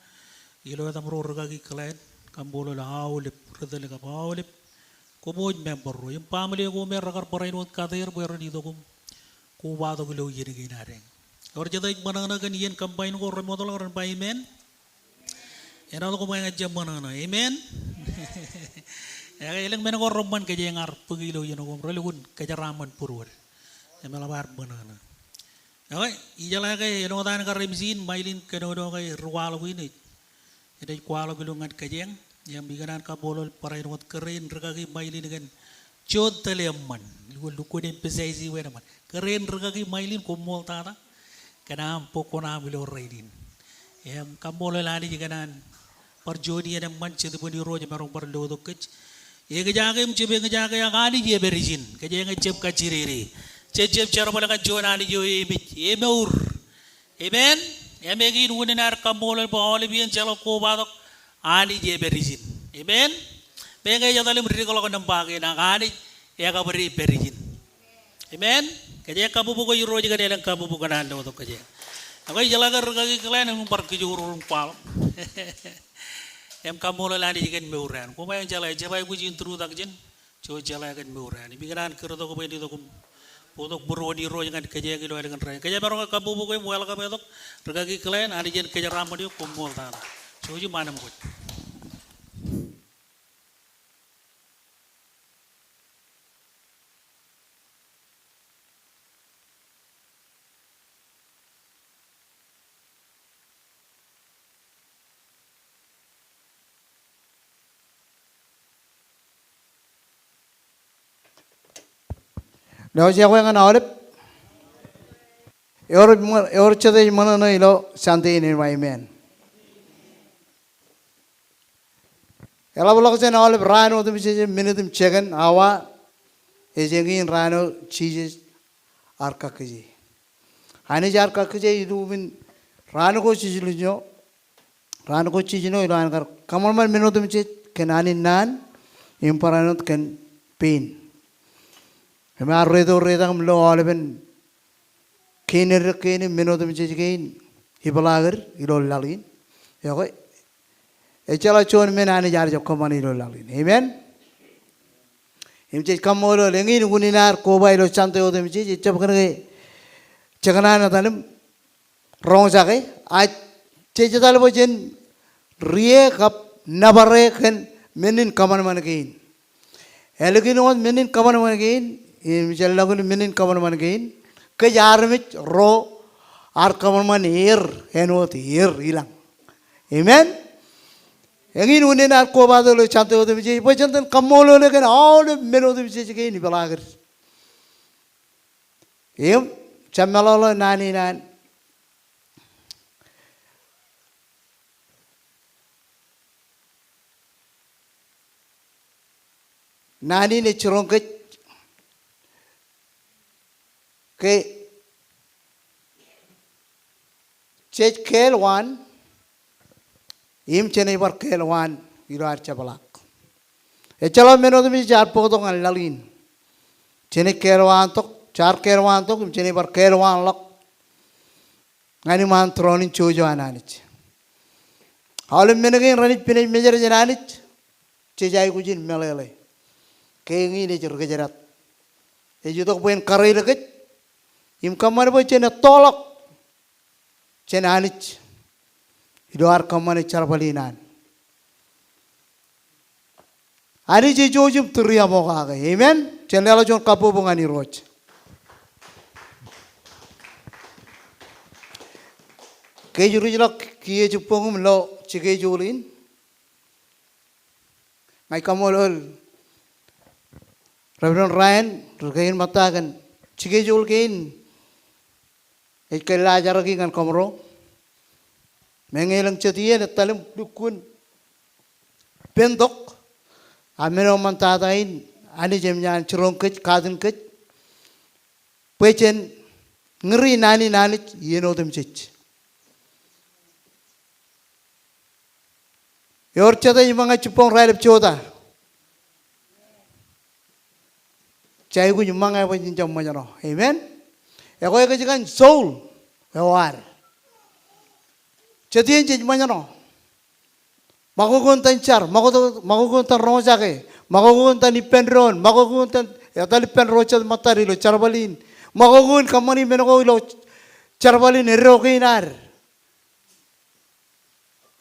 ilo etaṃ ro rikaki Glenn, kaṃṃoolol aolep ri tōl kab aolep koṃ wōj member ro im baaṃle ko me rekar barāinwōt kate er bwe ren itok im kobatok ilo iien kein adeañ. Ewōr jet ej ṃōṇōṇō kōn iien combine ko remootḷọk ren ba amen. Āinwōt koṃ eñin jab ṃōṇōṇō. Amen. Ekwe elōñ men ko reṃṃan kōjeañ ar bōki ilo iien ko im relukkuun kōjeraaṃṃan būruod. Im eḷap ad ṃōṇōṇō. Ekwe ijeḷā ke āinwōt an kar MC in, ṃailin kōnono ke ri kwaḷọk in ej, enaaj kwaḷọk ilo ñan kōjeañ. Im ikōṇaan kaṃṃoolol barāinwōt kōrā in rikaki ṃailin kōn juon tōl eṃṃan. Lukkuun, lukkuun emphasize ippān eṃṃan. Kōrā in rikaki ṃailin, koṃṃool tata kōn aṃ bōk kuṇaaṃ ilo rainin. Im kaṃṃoolol Anij kōn an bar juon iien eṃṃan Jetōb in Irooj emaroñ bar lotok kōj. Ekōjake im jab ekōjake ak Anij ej pād ijin. Kōjeañ ejjab kajjidede. Jej jab jerbal ñan juon Anij eo emej, emour. Amen. Im eñin unin ad kaṃṃoolol bwe aolep iien jeḷak kobatok, Anij ej pād ijin. Amen. Meñe ej etal im dikḷọk nōṃba kein ak Anij ekabwidej pād ijin. Amen. Kōjeañ kabbokbok Irooj kōn elōñ kabbokbok kōn an lotok kōjeañ. Ekwe ijeḷā ke rikaki Glenn enaaj bar kijoor im kwaḷọk. Im kaṃṃoolol Anij kōn mour eo an. Koṃeañ jeḷā, jab aikuj introduction, jouj jeḷā kōn mour eo an. Im ikōṇaan kūrtok bwe en itok im bōktok būruon Irooj ñan kōjeañ ilo ālikin rainin. Kōjeañ maroñ kabbokbok im welcome tok rikaki Glenn, Anij en kōjeraaṃṃan eok, koṃṃool tata. Jouj im anemkwōj. Lewōj ekwe ñan aolep. Ewōr, ewōr jet ej ṃōṇōṇō ilo Sunday in, amen. Eḷapḷọk jān aolep raan otemjej, minit im second, awa, ej eñin raan eo Jisōs ear kakkije. Anij ear kakkije ilubin raan ko jiljino, raan ko jiljino ilo an kar kōṃanṃan men otemjej kōn Anij naan im barāinwōt kōn pein. Im ear reito retak im lo aolepen kein eddek kein im men otemjej kein, ibḷaakid ilo laḷ in. Ekwe Ejjeḷọk juon men Anij ear jab kōṃṃane ilo laḷ in. Amen. Im jej kaṃṃoolol, eñin unin ad koba ilo Sunday otemjej, ejjab kōnke jekōṇaan etal im roñjake, ak jej etal bwe jen rie kab nōbare kōn men in kōṃanṃan kein. Ālikin wōt men in kōṃanṃan kein, im jen ḷọk men in kōṃanṃan kein, kōj armej ro ar kōṃanṃan er, āinwōt er ilañ. Amen. Eñin unin ad kobatok ilo Sunday otemjej, bwe jen itōn kaṃṃoolol e kōn aolep men otemjej kein ipeḷaakid. Im, jab meḷọkḷọk naan in an. Naan in ej jiroñ kōj ke jej keel waan im jenaaj bar keel waan ilo ad jepḷaak. Ejjeḷọk men otemjej jaar bōktok ñan laḷ in. Jenaaj keel waantok, jaar keel waantok im jenaaj bar keel waanḷọk ñan iṃaan tūroon in jojo an Anij. Aolep men kein renaaj pinej mejed jān Anij, jej aikuj in meḷeḷe. Ke eñin ej ri kōjdat. Ej itok bwe en karidik kōj im kōṃṃan bwe jen ettoḷọk jān Anij ilo ad kōṃṃane jerbal in an. Anij ej jouj im tūriaṃokake. Amen. Jen leḷọk juon kabbokbok ñan Irooj. Ke ij ruj ḷọk kiiō jibboñ im lo schedule in, ña ij kaṃṃoolol Reverend Ryan, ri kein ṃōtta kōn schedule kein ej kōllaajraki ñan kōmro. Meñe elōñ jet iien etal im lukkuun pentok, ak men eo ṃōttata in Anij eṃōj an jiroñ kōj, katin kōj, bwe jen ñūri naan in Anij iien otemjej. Ewōr jet ej ṃōñā jibboñ raelep jota. Jej aikuj ṃōñā bwe jen jab ṃōjṇọ. Amen. Ekwe kōj kōn soul eo ad. Jet iien jej ṃōjṇọ. Ṃakoko in itōn jar, ṃakoko, ṃakoko in itōn roñjake, ṃakoko in itōn ippān doon, ṃakoko in itōn etal ippān ro jet ṃōttad ilo jerbal in, ṃakoko in kōṃṃani men ko ilo jerbal in eddo kein ad.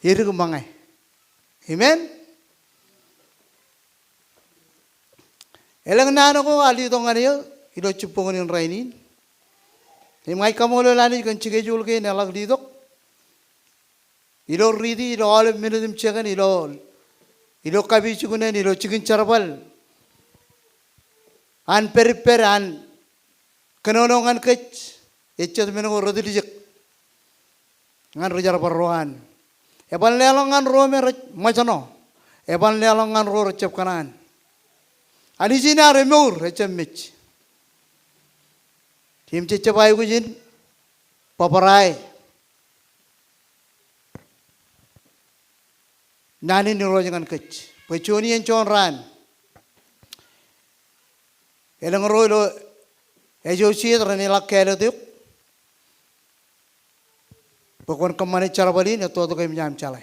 Edik ṃōñā. Amen. Elōñ naan ko ear letok ñan eō ilo jibboñōn in rainin. Im ña ij kaṃṃoolol Anij kōn schedule kein eḷak letok. Ilo riiti, ilo aolep minit im jekōn, ilo, ilo kapijuknen, ilo jikin jerbal an pād ippād an kōnono ñan kōj, ej jet men ko retiljek ñan ri jerbal ro an. Eban leḷọk ñan ro me rej ṃōjṇọ. Eban leḷọk ñan ro rejjab kōṇaan. Anij in ear emour, ejjab mej. Im jej jab aikuj in bōbrae naan in Irooj ñan kōj. Bwe juon iien juon raan, elōñ ro ilo associate renaaj ḷak kāālōt eok bwe kwōn kōṃṃane jerbal in etto tok eṃōj aṃ jeḷā.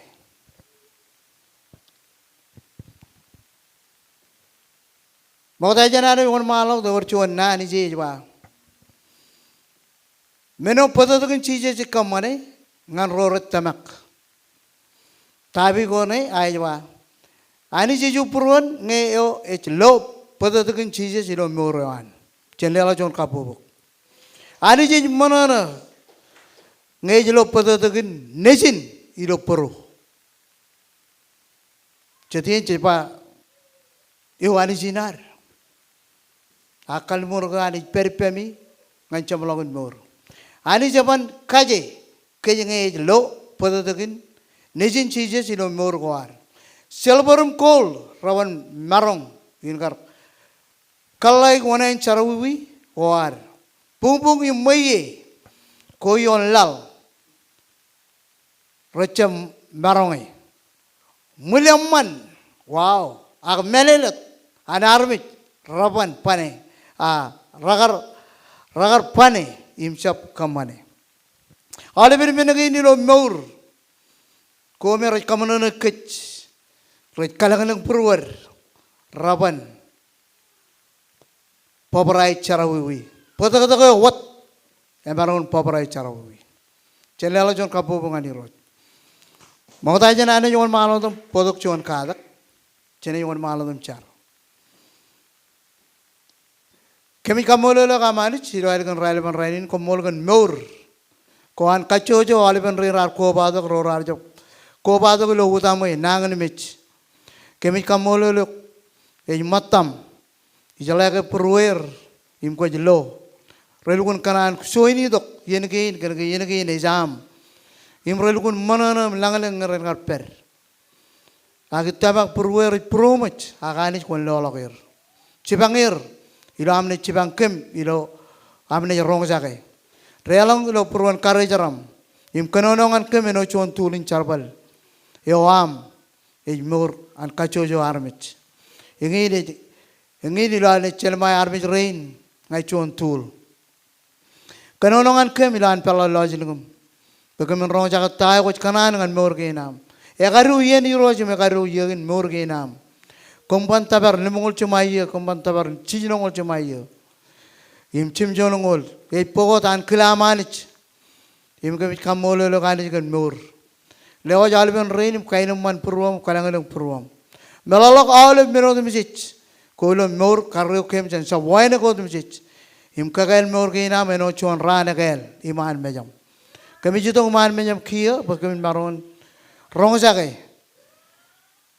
Ṃokta jān ad wōnṃaanḷọk, ewōr juon naan ije ej ba, men eo bōtōktōkin Jisōs ej kōṃṃane ñan ro rej tōmak. Topic ko ṇe ej ba, Anij ej ubūruon ñe eo ej lo bōtōktōkin Jisōs ilo mour eo an. Jen leḷọk juon kabbokbok. Anij ej ṃōṇōṇō ñe ej lo bōtōktōkin Nejin ilo bōro. Jet iien jej ba, eo Anij in ad. Ak kalliṃur ko an ej pād ippemi ñan jeṃḷọkin mour. Anij eban kaje kōj ñe ej lo bōtōktōkin Nejin Jisōs ilo mour ko ad. Silver im gold reban maroñ in kar kōḷḷāik oṇāān jerọwiwi ko ad. Buñbuñ im ṃweiie ko ioon laḷ rejjab maroñe. Ṃwil eṃṃan, wow, ak mālōtlōt an armej reban bane, a, rekar, rekar bane im jab kōṃṃane. Aolepen men kein ilo mour ko me rej kaṃōṇōṇō kōj, rej kalōñlōñ būruod, reban bōbrae jerọwiwi. Bōtōktōk eo wōt emaroñ in bōbrae jerọwiwi. Jen leḷọk juon kabbokbok ñan Irooj. Ṃokta jān an ej wōnṃaanḷọk im bōktok juon katak, jen ej wōnṃaanḷọk im jar. Kōmij kaṃṃoolol eok aṃ Anij ilo aelōñ in raelepen rainin, koṃṃool kōn mour ko an kajjojo aolepen rein raar kobatok, ro raar jab kobatok ilo utaṃwe nañinmej. Kōmij kaṃṃoolol eok ej ṃōttaṃ, ijeḷā ke būrueir im kwōj lo, relukkuun kōṇaan join itok iien kein kōnke iien kein ej aṃ, im relukkuun ṃōṇōṇō im lañlōñ ñe ren kar pād. Ak ij tōmak būrueir rej būroṃōj, ak Anij kwōn loḷọk er. Jipañ er ilo am naaj jipañ kōm ilo am naaj roñjake. Deḷọñ ilo būruon karijeraṃ im kōnono ñan kōm āinwōt juon tool in jerbal eo aṃ ej mour an kajjojo armej. Eñin ej, eñin ilo an ej jelṃae armej rein ña ij juon tool. Kōnono ñan kōm ilo an peḷḷọk lọjilñūṃ bwe kōmin roñjake ta eo kwōj kōṇaan ñan mour kein am. Ekadu iien Irooj im ekadu iiō in mour kein am. Kōm ban tōpar limñoul jiṃa iiō, kōm ban tōpar jilñoul jiṃa iiō im jilñoul. Ej bōk wōt an kile am Anij. Im kōmij kaṃṃoolol eok Anij kōn mour. Lewōj aolepen rein im kaenōṃṃan būruōṃ, kalōñlōñ būruōṃ. Meḷọkḷọk aolep men otemjej ko ilo mour, karreo kōm jān jab wānōk otemjej im kakāāl mour kein am āinwōt juon raan ekāāl iṃaan mejaṃ. Kōmij itok iṃaan mejaṃ kiiō bwe kōmin maroñ in roñjake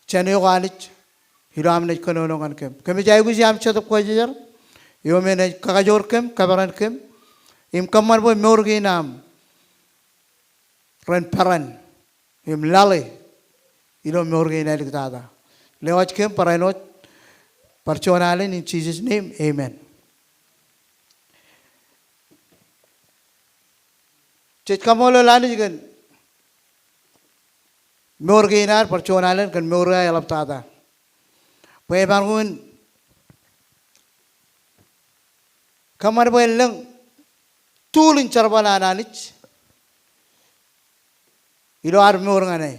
jān eok Anij ilo am naaj kōnono ñan kōm. Kōmij aikuji am Jetōb Kwōjarjar eo me enaaj kakajoor kōm, kōperan kōm im kōṃṃan bwe mour kein am ren peran im lale ilo mour kein āliktata. Lewōj kōm barāinwōt bar juon alen, in Jesus' name, amen. Jej kaṃṃoolol Anij kōn mour kein ad bar juon alen kōn mour eo aer eḷaptata. Bwe emaroñ in kōṃṃan bwe en lōñ tool in jerbal an Anij ilo ad mour ñan e.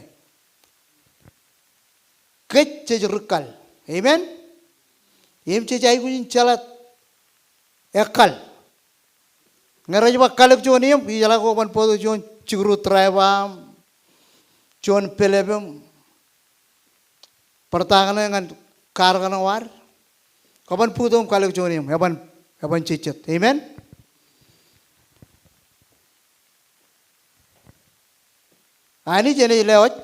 Kōj jej ri kal. Amen. Im jej aikuj in jeḷā ekkal. Ñe rej ba kalōk juon eṃ, ijeḷā ko ban bōktok juon jikuru driver aṃ, juon pelep eṃ, bar ta kaṇe ñan kar kaṇe ad, kwō ban bōktok im kalōk juon eṃ, eban, eban jejjet. Amen. Anij enaaj lewōj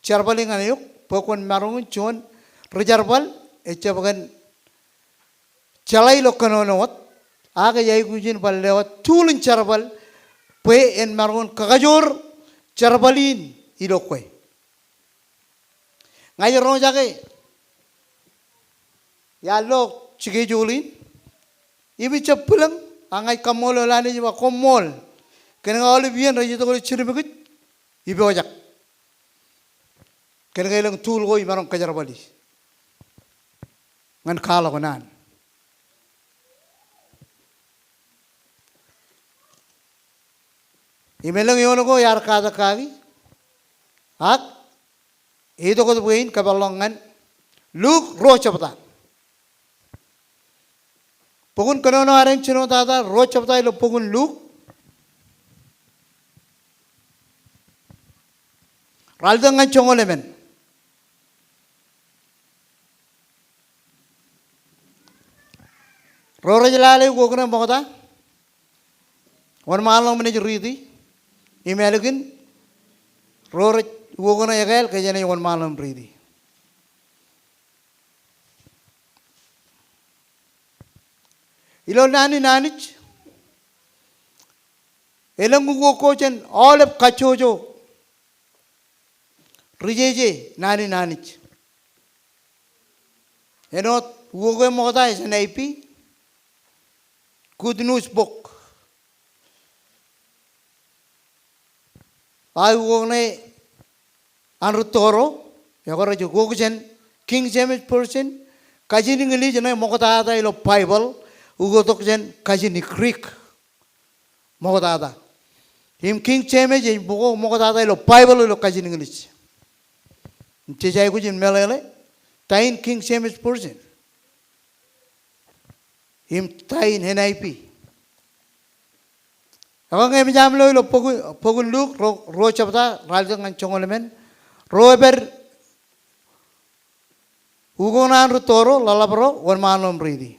jerbal in ñan eok bwe kwōn maroñ in juon ri jerbal, ejjab kōn jeḷā ilo kōnono wōt, ak ej aikuj in bar lewōj tool in jerbal bwe en maroñ in kakajoor jerbal in ilo kwe. Ña ij roñjake iar lo schedule in im ij jab bwilōñ, ak ña ij kaṃṃoolol Anij im ba koṃṃool kōn ñe aolep iien rej itok ilo jidimikij ipojak. Kōnke elōñ tool ko imaroñ kōjerbali ñan kwaḷọk naan. Im elōñ eoon ko iar katak kaki, ak itok wōt bwe in kōpeḷḷọk ñan Luk ruo jebta. Bok in kōnono ad en jino tata, ruo jebta ilo bok in Luk. Ralitōk ñan joñoul emān. Ro rej lale ukok ṇe ṃokta, wōnṃaanḷọk im naaj riiti. Im ālikin ro rej ukok ṇe ekāāl, kōjeañ naaj wōnṃaanḷọk im riiti. Ilo naan in Anij, elōñ ukok ko jān aolep kajjojo ri jeje naan in Anij. Āinwōt ukok eo ṃokta ej N I V, Good News Book. Ak ukok ṇe an rūtto ro, ekwe rej ukok jān King James Version, kajin Iñlij ṇe ṃoktata ilo Baibōḷ, ukoktok jān kajin Greek ṃoktata. Im King James ej ukok ṃoktata ilo Baibōḷ ilo kajin Iñlij. Jej aikuj in meḷeḷe ta in King James Version im ta in N I V. Ekwe ñe eṃōj aṃ lo ilo bok, bok in Luk ruo, ruo jebta, ralitōk ñan joñoul emān, ruo epād ukok naan rūtto ro, ḷōḷḷap ro, wōnṃaanḷọk im riiti.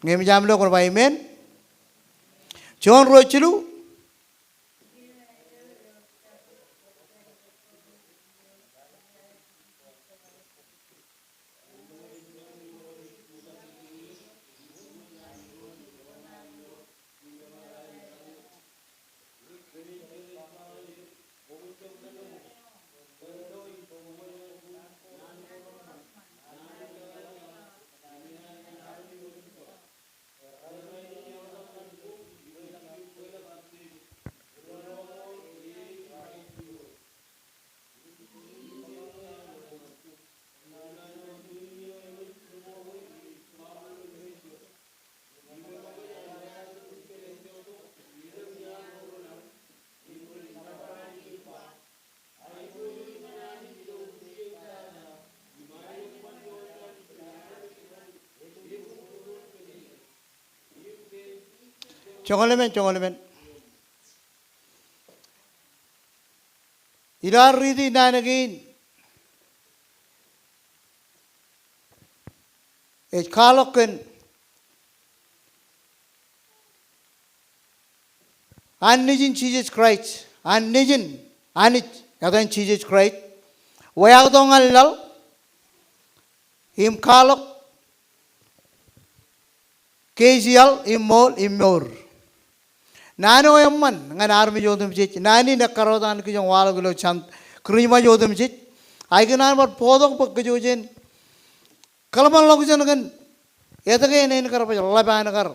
Ñe eṃōj aṃ lo kwōn ba amen. Jon ruo jilu. Joñoul emān, joñoul emān. Ilo ad riiti naan kein, ej kwaḷọk kōn An Nejin Jisōs Kraist, An Nejin Anij etan Jisōs Kraist, weaaktok ñan laḷ im kwaḷọk keij iaḷ im ṃool im mour. Naan eo eṃṃan ñan armej otemjej, naan in ekkar wōt an kijoñ waḷọk ilo jān Kūrijṃaaj otemjej. A ikōṇaan bar bōktok bwe kōj jen kōḷmānḷọkjeṇ kōn etke en, en kar baj ḷap an kar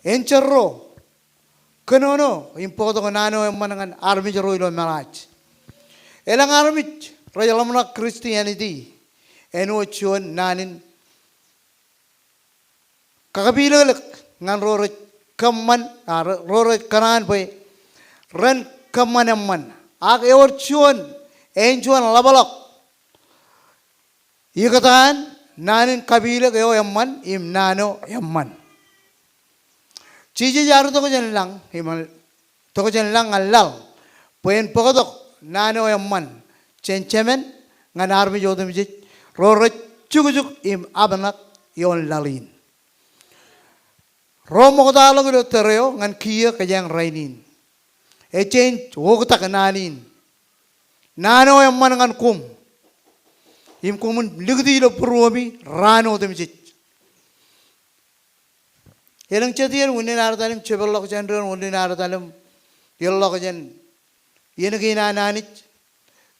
enjeḷ ro kōnono im bōktok naan eo eṃṃan ñan armej ro ilo meḷaaj. Elōñ armej rej ḷōmṇak Christianity, āinwōt juon naan in kakapilōklōk ñan ro rej kōṃṃan, a, ro, ro rej kōṇaan bwe ren kōṃṃan eṃṃan. Ak ewōr juon, āin juon ḷapḷọk ikōtaan naan in kapilōk eo eṃṃan im naan eo eṃṃan. Jisōs ear tokjān lañ im, tokjān lañ ñan laḷ bwe en bōktok naan eo eṃṃan jān Jemān ñan armej otemjej ro rej jukjuk im apṇak ioon laḷ in. Ro ṃoktaḷọk ilo tōre eo ñan kiiō kōjeañ rainin. Ej jañin oktak naan in. Naan eo eṃṃan ñan koṃ im koṃwin likūti ilo būruōmi raan otemjej. Elōñ jet iien unin ad etal im jepeḷḷọk jān doon, unin ad etal im ilọk jān iien kein an Anij.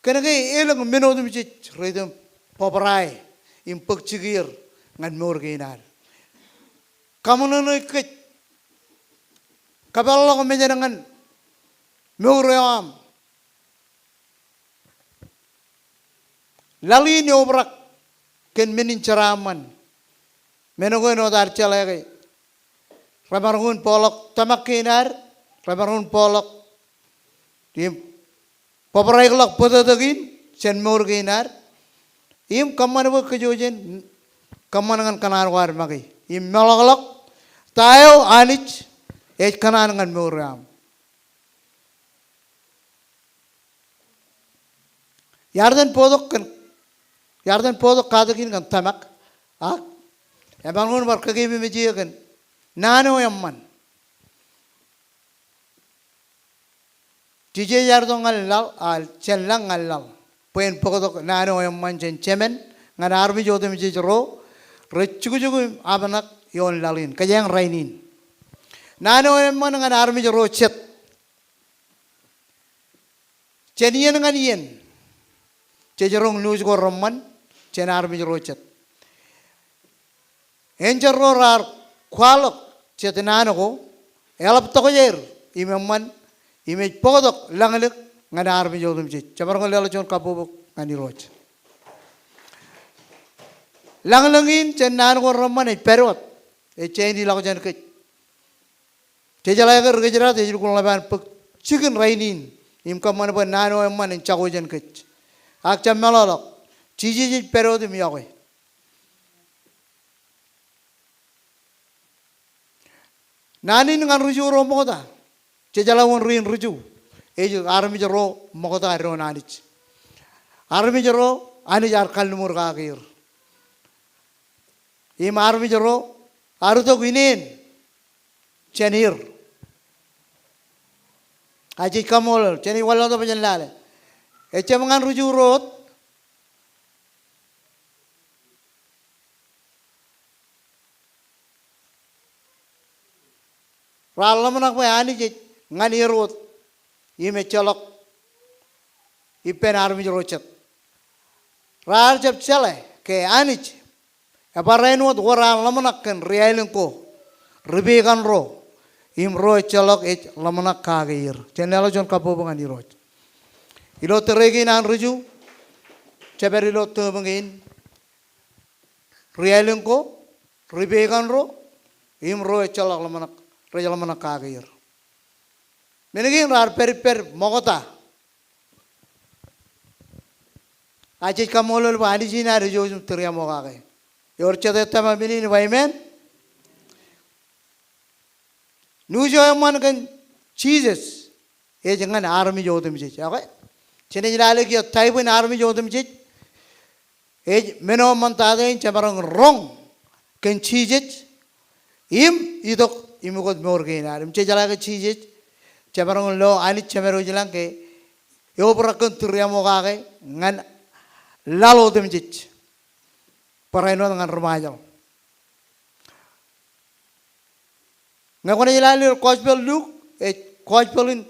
Kōnke elōñ men otemjej rej itok im bōbrae im bōk jikier ñan mour kein ad. Kaṃōṇōṇō kōj, kōpeḷḷọk mejān ñan mour eo aṃ. Laḷ in eobrak kōn men in jeraaṃṃan. Men ko āinwōt ad jeḷā ke remaroñ in bōkḷọk tōmak kein ad, remaroñ in bōkḷọk im bōbraekḷọk bōtōktōkin jān mour kein ad im kōṃṃan bwe kōj jen kōṃṃan ñan kōṇaan ko ad make im meḷọkḷọk ta eo Anij ej kōṇaan ñan mour eo aṃ. Iar iten bōktok kōn, iar iten bōktok katak in kōn tōmak, ak emaroñ in bar kakeememej eō kōn naan eo eṃṃan. Jisōs ear itok ñan laḷ, a, jān lañ ñan laḷ bwe en bōktok naan eo eṃṃan jān Jemān ñan armej otemjej ro rej jukjuk im apṇak ioon laḷ in kōjeañ rainin. Naan eo eṃṃan ñan armej ro jet jān iien ñan iien, jej roñ news ko reṃṃan jān armej ro jet. Enjeḷ ro raar kwaḷọk jet naan ko, eḷap tokjāer im eṃṃan im ej bōktok lañlōñ ñan armej otemjej. Jemaroñ in leḷọk juon kabbokbok ñan Irooj. Lañlōñ in jān naan ko reṃṃan ej pād wōt, ej jañin ilọk jān kōj. Jej jeḷā ke ri kōjdat ej lukkuun ḷap an bōk jikin rainin im kōṃṃan bwe naan eo eṃṃan en jako jān kōj. Ak jab meḷọkḷọk, Jisōs ej pād wōt im iọkwe. Naan in ñan ri-Ju ro ṃokta, jejeḷā wōn ri-in ri-Ju, ej armej ro ṃokta doon Anij. Armej ro Anij ear kalliṃur kake er. Im armej ro ear itok ineen jān er. Ak jej kaṃṃoolol, jenaaj wanlaḷtak bwe jen lale. Ejjab ñan ri-Ju ro wōt, raar ḷōmṇak bwe Anij ej ñan er wōt im ejjeḷọk ippān armej ro jet. Raar jab jeḷā ke Anij ebar āinwōt wōr an ḷōmṇak kōn ri-aelōñ ko, ri-pegan ro, im ro ejjeḷọk ej ḷōmṇak kake er. Jen leḷọk juon kabbokbok ñan Irooj. Ilo tōre kein an ri-Ju, jepād ilo tōm kein, ri-aelōñ ko, ri-pegan ro, im ro ejjeḷọk ḷōmṇak, rej ḷōmṇak kake er. Men kein raar pād ippād ṃokta. Ak jej kaṃṃoolol bwe Anij in ad ejouj im tūriaṃo kake. Ewōr jet ettōma men in, ba amen. Nuuj eo eṃṃan kōn Jisōs ej ñan armej otemjej. Okay? Jenaaj lale kiiō type in armej otemjej. Ej men eo eṃṃantata in jemaroñ roñ kōn Jisōs im itok im ukōt mour kein ad. Im jejeḷā ke Jisōs, jemaroñ lo Anij Jemedwōj ilañ ke eobrak kōn tūriaṃo kake ñan laḷ otemjej. Barāinwōt ñan ri-Ṃajeḷ. Ñe kwōnaaj lale ilo Gospel Luke, ej gospel in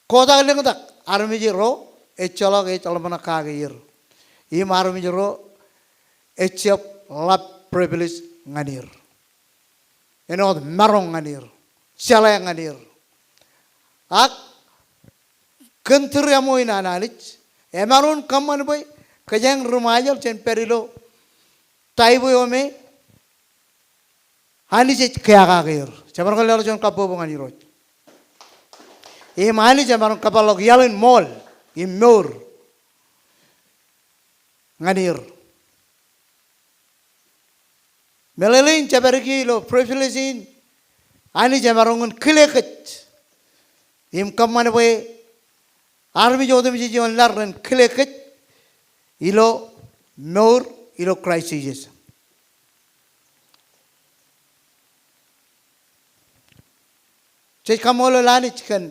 kotak lōñtak armej ro ejjeḷọk ej ḷōmṇak kake er. Im armej ro ejjab ḷap privilege ñan er. Āinwōt maroñ ñan er, jeḷā ñan er. Ak kōn tūriaṃo in an Anij, emaroñ kōṃṃan bwe kōjeañ ri-Ṃajeḷ jen pād ilo type eo me Anij ej kea kake er. Jemaroñ ke leḷọk juon kabbokbok ñan Irooj. Im Anij emaroñ kōpeḷḷọk iaḷ in ṃool im mour ñan er. Meḷeḷe in jepād kiiō ilo privilege in Anij emaroñ in kile kōj im kōṃṃan bwe armej otemjej ioon laḷ ren kile kōj ilo mour ilo Kraist Jisōs. Jej kaṃṃoolol Anij kōn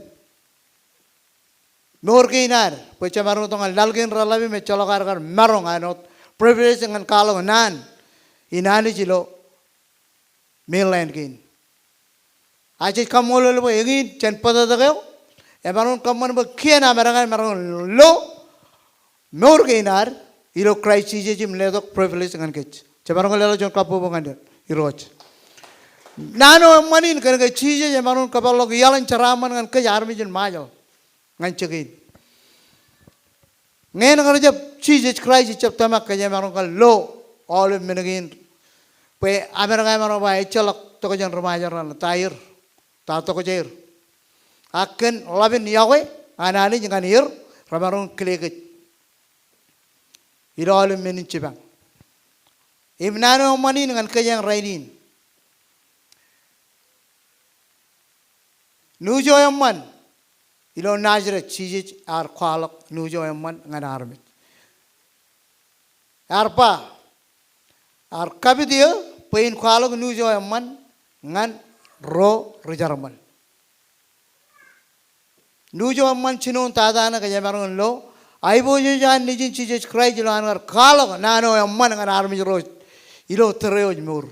mour kein ad bwe jemaroñ itok ñan laḷ kein reḷap im ejjeḷọk ad kar maroñ āinwōt privilege ñan kwaḷọk naan in Anij ilo mainland kein. Ak jej kaṃṃoolol bwe eñin jān bōtōktōk eo emaroñ kōṃṃan bwe kien Amedka emaroñ lo mour kein ad ilo Kraist Jisōs im letok privilege ñan kōj. Jemaroñ ke leḷọk juon kabbokbok ñan Irooj. Naan eo eṃṃan in kōnke Jisōs emaroñ kōpeḷḷọk iaḷ in jeraaṃṃan ñan kōj armej in Ṃajeḷ ñan jikin. Ñe en kar jab Jisōs Kraist ejjab tōmak kōj emaroñ kar lo aolep men kein bwe Amedka emaroñ ba ejjeḷọk tokjān ri-Ṃajeḷ raṇ, ta er, ta tokjāer. Ak kōn ḷap in iọkwe an Anij ñan er, remaroñ kile kōj ilo aolep men in jipañ. Im naan eo eṃṃan in ñan kōjeañ rainin. Nuuj eo eṃṃan ilo Nazeret, Jisōs ear kwaḷọk nuuj eo eṃṃan ñan armej. Ear ba, ear kapit eō bwe in kwaḷọk nuuj eo eṃṃan ñan ro ri-jerbal. Nuuj eo eṃṃan jinoin tata ṇe kōj emaroñ in lo, aiboojoj an Nejin Jisōs Kraist ilo an kar kwaḷọk naan eo eṃṃan ñan armej ro ilo tōre eo ej mour.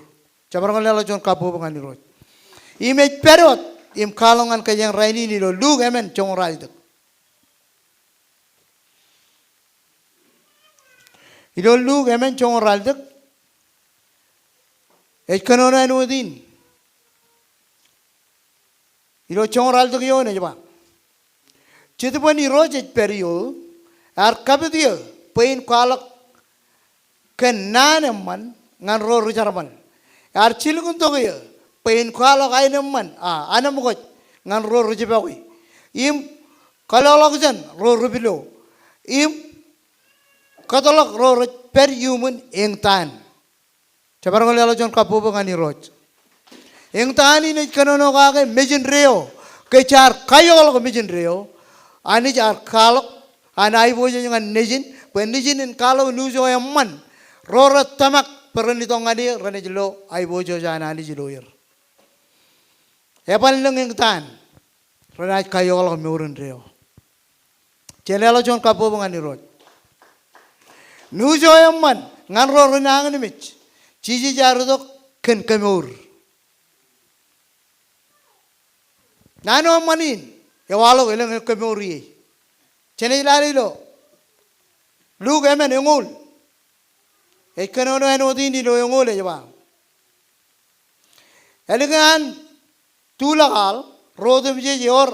Jemaroñ ke leḷọk juon kabbokbok ñan Irooj. Im ej pād wōt im kwaḷọk ñan kōjeañ rainin ilo Luk emān joñoul ralitōk. Ilo Luk emān joñoul ralitōk, ej kōnono āinwōt in. Ilo joñoul ralitōk eoon ej ba, Jetōb an Irooj ej pād ioō, ear kapit eō bwe in kwaḷọk kōn naan eṃṃan ñan ro ri-jerbal. Ear jilkintok eō bwe in kwaḷọk aenōṃṃan, a, anemkwōj ñan ro rijipọkwe, im kōḷọkḷọkjeṇ ro ripilo, im kōtḷọk ro rej pād iuṃwin eñtaan. Jemaroñ leḷọk juon kabbokbok ñan Irooj. Eñtaan in ej kōnono kake mej indeeo, ke jaar kaioḷọk mej indeeo. Anij ear kwaḷọk an aiboojoj ñan Nejin, bwe Nejin en kwaḷọk nuuj eo eṃṃan. Ro rej tōmak bwe ren itok ñan e renaaj lo aiboojoj an Anij ilo er. Eban lōñ eñtaan renaaj kaioḷọk mour indeeo. Jen leḷọk juon kabbokbok ñan Irooj. Nuuj eo eṃṃan ñan ro renañinmej, Jisōs ear itok kōn kemour. Naan eo eṃṃan in ewaḷọk elōñ kemour ie. Jen ej lale ilo Luk emān eñoul. Ej kōnono āinwōt in ilo eñoul ej ba, ālikin an tulọk aḷ, ro otemjej ewōr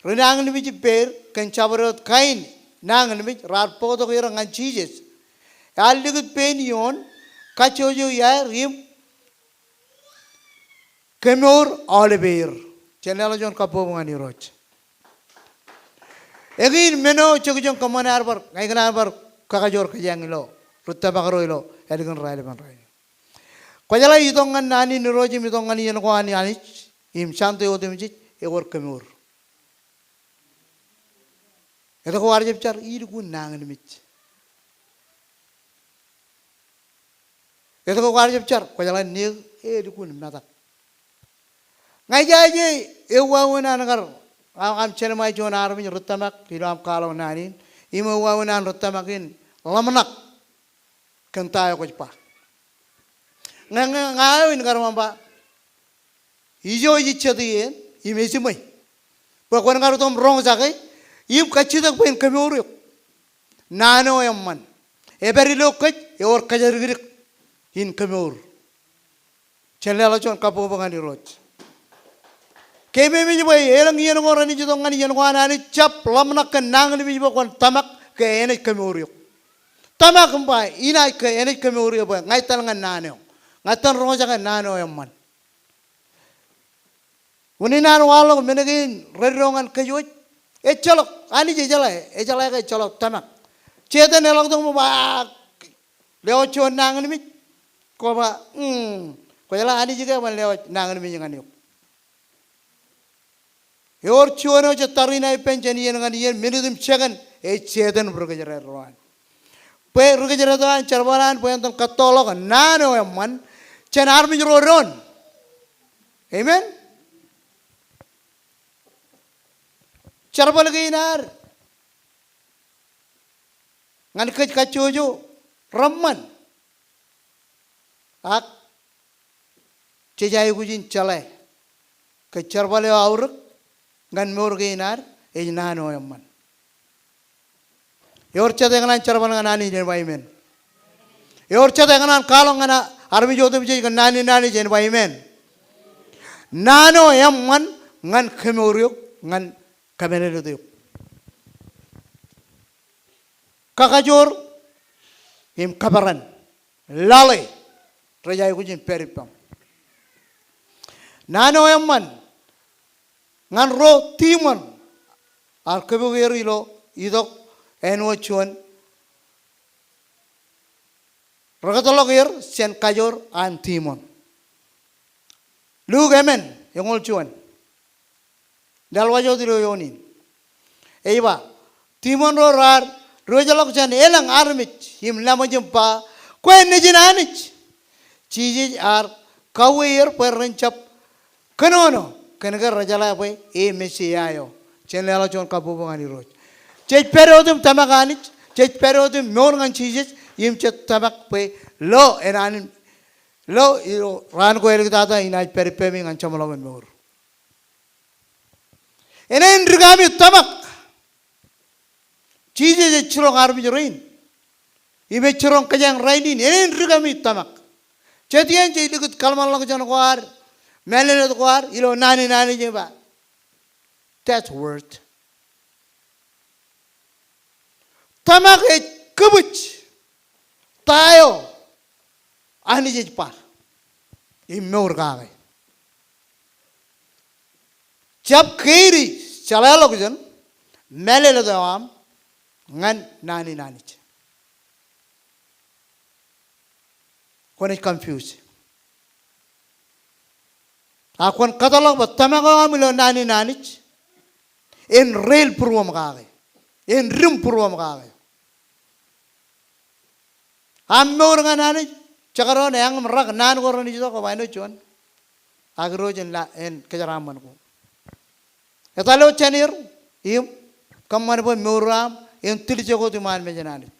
renañinmej ippāer kōn jabdewōt kain nañinmej raar bōktok er ñan Jisōs. Ear likūt pein ioon, kajjojo iaer im kemour aolepeer. Jen leḷọk juon kabbokbok ñan Irooj. Eñin men eo jekjek kōṃṃan ad bar, ña ikōṇaan bar kakajoor kōjeañ ilo ri tōmak ro ilo ālikin raelepen rainin. Kwōjeḷā itok ñan naan in Irooj im itok ñan iien ko an Anij im Sunday otemjej, ewōr kemour. Etke kwaar jab jar? Elukkuun nañinmej. Etke kwaar jab jar? Kwōjeḷā neō, elukkuun metak. Ña ijaje ewāween an kar, aṃ, aṃ jeṇe ṃae juon armej ri tōmak ilo aṃ kwaḷọk naan in, im ewāween an ri tōmak in ḷōmṇak kōn ta eo kwōj ba. Ñe, ñe, ña eo in kar ṃōṃ ba, ijo ij jet iien im ejiṃwe bwe kwōn kar itok im roñjake im kajjitōk bwe in kemour eok. Naan eo eṃṃan epād ilo kōj, ewōr kōjatdikdik in kemour. Jen leḷọk juon kabbokbok ñan Irooj. Keememej bwe elōñ iien ko renaaj itok ñan iien ko an Anij, jab ḷōmṇak kōn nañinmej bwe kwōn tōmak ke enaaj kemour eok. Tōmak im ba, inaaj ke, enaaj kemour eō bwe ña etal ñan naan eo. Ña etal roñjake naan eo eṃṃan. Unin an waḷọk men kein reddo ñan kōj wōj. Ejjeḷọk, Anij ejeḷā, ejeḷā ke ejjeḷọk tōmak. Setan eḷọk tok im ba, lewōj juon nañinmej. Kwō ba, mm, kwōjeḷā Anij ke eban lewōj nañinmej ñan eok. Ewōr juon eo jej tariṇae ippān jān iien ñan iien, minit im second, ej Setan im ri kōjdat ro an. Bwe ri kōjdat ro an jerbal an bwe en iten kōttoḷọk naan eo eṃṃan jān armej ro doon. Amen. Jerbal kein ad ñan kōj kajjojo reṃṃan. Ak jej aikuj in jeḷā ke jerbal eo aorōk ñan mour kein ad ej naan eo eṃṃan. Ewōr jet ekōṇaan jerbal ñan Anij, en ba amen. Ewōr jet ekōṇaan kwaḷọk ñan armej otemjej kōn naan in Anij, en ba amen. Naan eo eṃṃan ñan kemour eok, ñan kōmālōtlōt eok. Kakajoor im kōperan. Lale rej aikuj in pād ippaṃ. Naan eo eṃṃan ñan ro tiṃoṇ ear kōpoke er ilo itok āinwōt juon rekōtḷọk er jān kajoor an tiṃoṇ. Luk emān eñoul juon. Laḷ waj wōt ilo eoon in. Ej ba, tiṃoṇ ro raar diwōjḷọk jān elōñ armej im laṃōj im ba, kwe Nejin Anij. Jisōs ear kauwe er bwe ren jab kōnono kōn ke rejeḷā bwe e Mesaia eo. Jen leḷọk juon kabbokbok ñan Irooj. Jej pād wōt im tōmak Anij, jej pād wōt im mour ñan Jisōs, im jej tōmak bwe lo enaan, lo ilo raan ko āliktata inaaj pād ippemi ñan jeṃḷọkin mour. Enaaj dik ami tōmak. Jisōs ej jiroñ armej rein im ej jiroñ kōjeañ rainin, enaaj dik ami tōmak. Jet iien jej likūt kōḷmānḷọkjeṇ ko ad, mālōtlōt ko ad ilo naan in Anij im ba, that's worth. Tōmak ej kōbōj ta eo Anij ej ba im mour kake. Jab keidi jeḷāḷọkjeṇ mālōtlōt eo aṃ ñan naan in Anij. kwōnaaj confuse. Ak kwōn kōtḷọk bwe tōmak eo aṃ ilo naan in Anij en reel būruōṃ kake, en dim būruōṃ kake. Aṃ mour ñan Anij, jekdọọn eañ im rak naan ko renaaj itok, koba āinwōt juon. Ak Irooj en la, en kōjeraaṃṃan ko. Etal eo jān er, im kōṃṃan bwe mour eo aṃ en tiljek wōt iṃaan mejān Anij.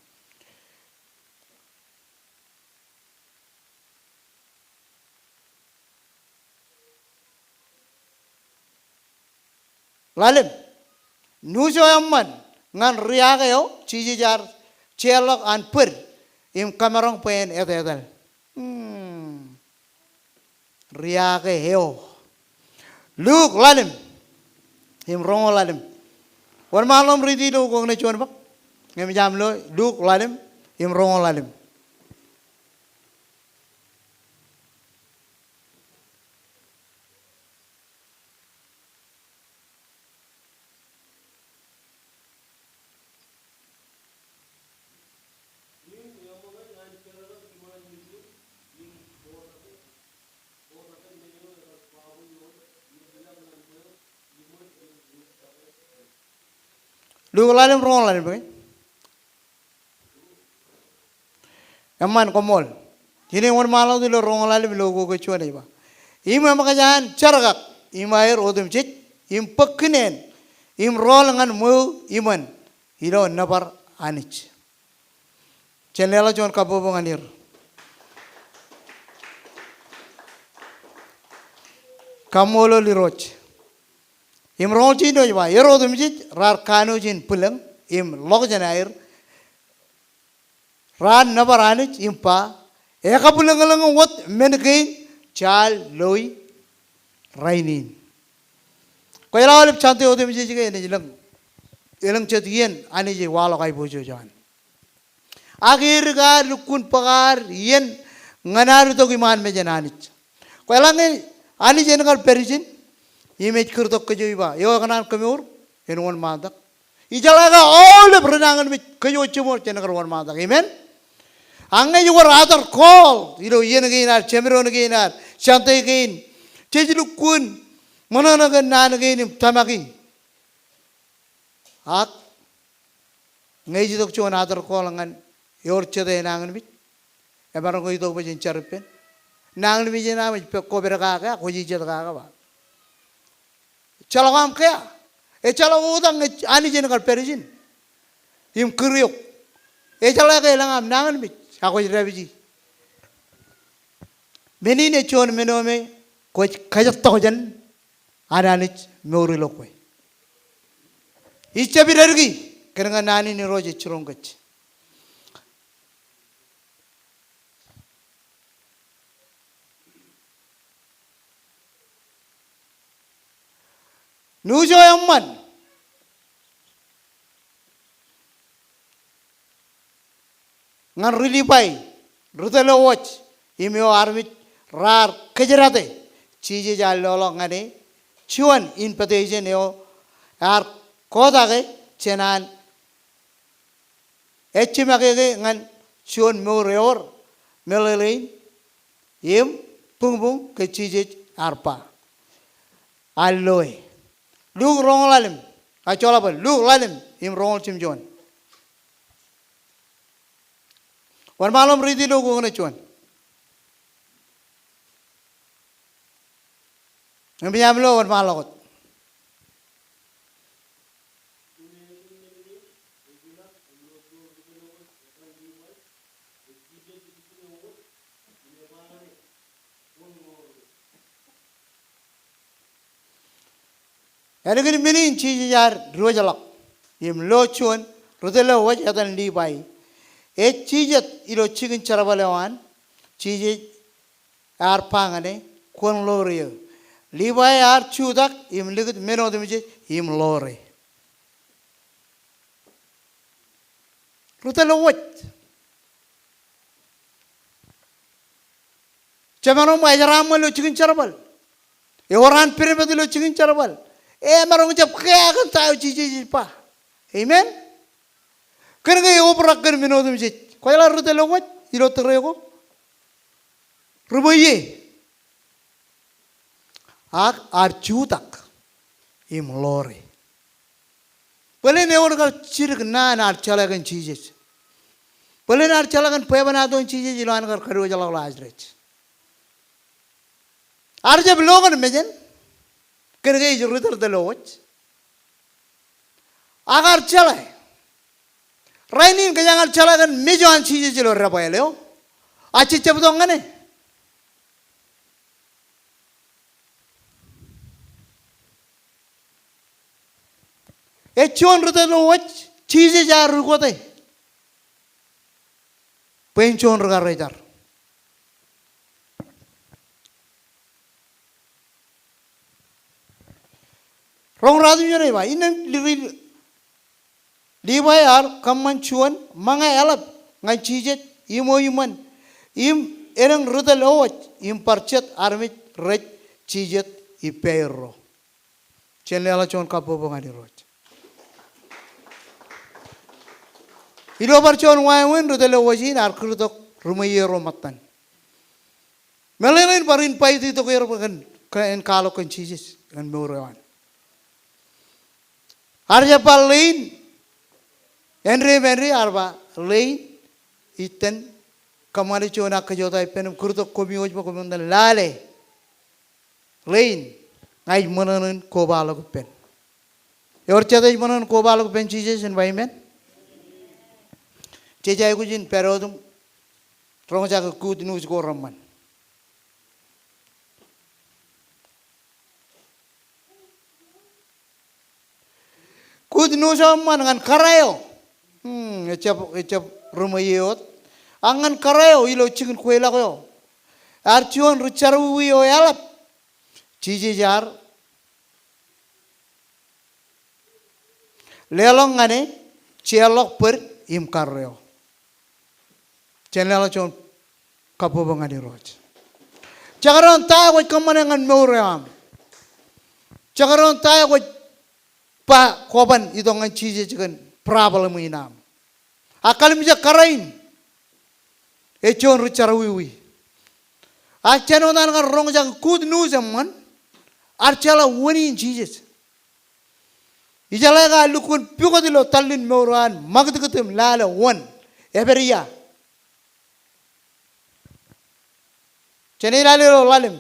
Ḷalem. News eo eṃṃan ñan riake eo Jisōs ear jeorḷọk an bōd im kōmaroñ bwe en etetal. Hmm. Riake eo. Luk ḷalem im roñoul ḷalem. Wōnṃaanḷọk im riiti ilo ukok ṇe juon bōk. Ñe emōj aṃ lo, Luk ḷalem im roñoul ḷalem. Luk ḷalem roñoul ḷalem bwe ke? Eṃṃan, koṃṃool. Ine wōnṃaanḷọk ilo roñoul ḷalem ilo ukok eo juon ej ba, im eṃōkaj an jerkak iṃaer otemjej im bōk kinen im rọọl ñan ṃweo iṃōn ilo nōbar Anij. Jen leḷọk juon kabbokbok ñan er. Kaṃṃoolol Irooj. Im roñoul jiljino ej ba, er otemjej raar kanooj in bwilōñ im ḷọk jān aer, raar nōbar Anij im ba, ekabwilōñlōñ wōt men kein jaar loi rainin. Kwōjeḷā aolep Sunday otemjej ke enaaj lōñ, elōñ jet iien Anij ej waḷọk aiboojoj eo an. Ak edik ad lukkuun bōk ad iien ñan ad itok iṃaan mejān Anij. Kwōjeḷā ñe Anij en kar pād ijin im ej kūrtok kōj eo ej ba, eo ekōṇaan kemour, en wōnṃaantak. Ijeḷā ke aolep ri nañinmej kōj eo jiṃor jān kar wōnṃaantak. Amen. Ak ñe ej wōr other call ilo iien kein ad, jemdoon kein ad, Sunday kein, jej lukkuun ṃōṇōṇō kōn naan kein im tōmaki. Ak ñe ej itok juon other call ñan ewōr jete enañinmej, emaroñ ke itok bwe jen jar ippān? Nañinmej eṇ aṃ ej pek kwō pād kake, kwōj jet kake ba. Ejjeḷọk aṃ kea. Ejjeḷọk oktak ñe Anij en kar pād ijin im kūr eok. Ejeḷā ke elōñ aṃ nañinmej ak kwōj dāpiji. Men in ej juon men eo me kwōj kajjitōk jān an Anij mour ilo kwe. Ij jab idadiki kōn ñe naan in Irooj ej jiroñ kōj. News eo eṃṃan ñan ri Libai, ri tōl eo wōj, im eo armej raar kōjdate Jisōs ear loḷọk ñan e, juon invitation eo ear kōtake jān an ejimake ke ñan juon mour ewōr meḷeḷein im buñbuñ ke Jisōs ear ba, ear loe. Luk roñoul ḷalem, a, joḷọk bōlen, Luk ḷalem im roñoul jimjuon. Wōnṃaanḷọk im riiti ilo ukok ṇe juon. Ñe emōj aṃ lo, wōnṃaanḷọk wōt. Ālikin men in Jisōs ear diwōjḷọk im lo juon ri tōl eo wōj etan Libai. Ej jijet ilo jikin jerbal eo an. Jisōs ear ba ñan e, kwōn ḷoore eō. Libai ear jutak im likūt men otemjej im ḷoore. Ri tōl eo wōj. Jemaroñ ba ejeraṃṃan ilo jikin jerbal. Ewōr an pedped ilo jikin jerbal. Emaroñ jab kea kōn ta eo Jisōs ej ba. Amen. Kōnke eobrak kōn men otemjej. Kwōjeḷā ri tōl eo wōj ilo tōre ko? ri ṃweiie. Ak ear jutak im ḷoore. Bōlen ewōr kar jidik naan ear jeḷā kōn Jisōs. Bōlen ear jeḷā kōn bwebwenato in Jisōs ilo an kar kadiwōjḷọk Lasarus. Ear jab lo kōn mejān, kōnke ej ri tōltōl owōj. Ak ear jeḷā. Rainin kōjeañ ear jeḷā kōn mej eo an Jisōs ilo debwāāl eo. Ak jej jab itok ñan e. Ej juon ri tōl owōj, Jisōs ear ukote bwe en juon ri karijer. Roñ ruatimjuon ej ba, innām ri Livai ear kōṃṃan juon ṃōñā eḷap ñan Jisōs im eo iṃōn, im elōñ ri tōl owōj im bar jet armej rej jijet ippāerro. Jen leḷọk juon kabbokbok ñan Irooj. Ilo bar juon wāween ri tōl owōj in ear kūrtok ri ṃweiie ro ṃōttan. Meḷeḷein bar in baiti tok er kōn, kōn, en kwaḷọk kōn Jisōs kōn mour eo an. Ear jab ba ḷein, āindein, āindein ear ba ḷein, iten kōṃṃane juon ak kōjota ippān im kūrtok koṃi wōj bwe koṃwin itōn lale. Ḷein, ña ij ṃōṇōṇō in kobaḷọk ippān. Ewōr jet ej ṃōṇōṇō in kobaḷọk ippān Jisōs en ba amen? Jej aikuj in pād wōt im roñjake good news ko reṃṃan. Good news eo eṃṃan ñan kōrā eo. Hmm, ejjab, ejjab ri ṃweiie wōt. Ak ñan kōrā eo ilo jikin kweilọk eo. Ear juon ri jerọwiwi eo eḷap. Jisōs ear leḷọk ñan e, jeorḷọk bōd im karreo. Jen leḷọk juon kabbokbok ñan Irooj. Jekdọọn ta eo kwōj kōṃṃane ñan mour eo aṃ. Jekdọọn ta eo kwōj ba kwōban itok ñan Jisōs kōn problem in aṃ. Ak kallimjek kōrā in ej juon ri jerọwiwi. Ak jān wōt an kar roñjake good news eṃṃan, ear jeḷā wōn in Jisōs. Ijeḷā ke ear lukkuun pukot ilo tallin mour eo an, ṃakūtkūt im lale wōn, epād ia. Jen ej lale ilo ḷalem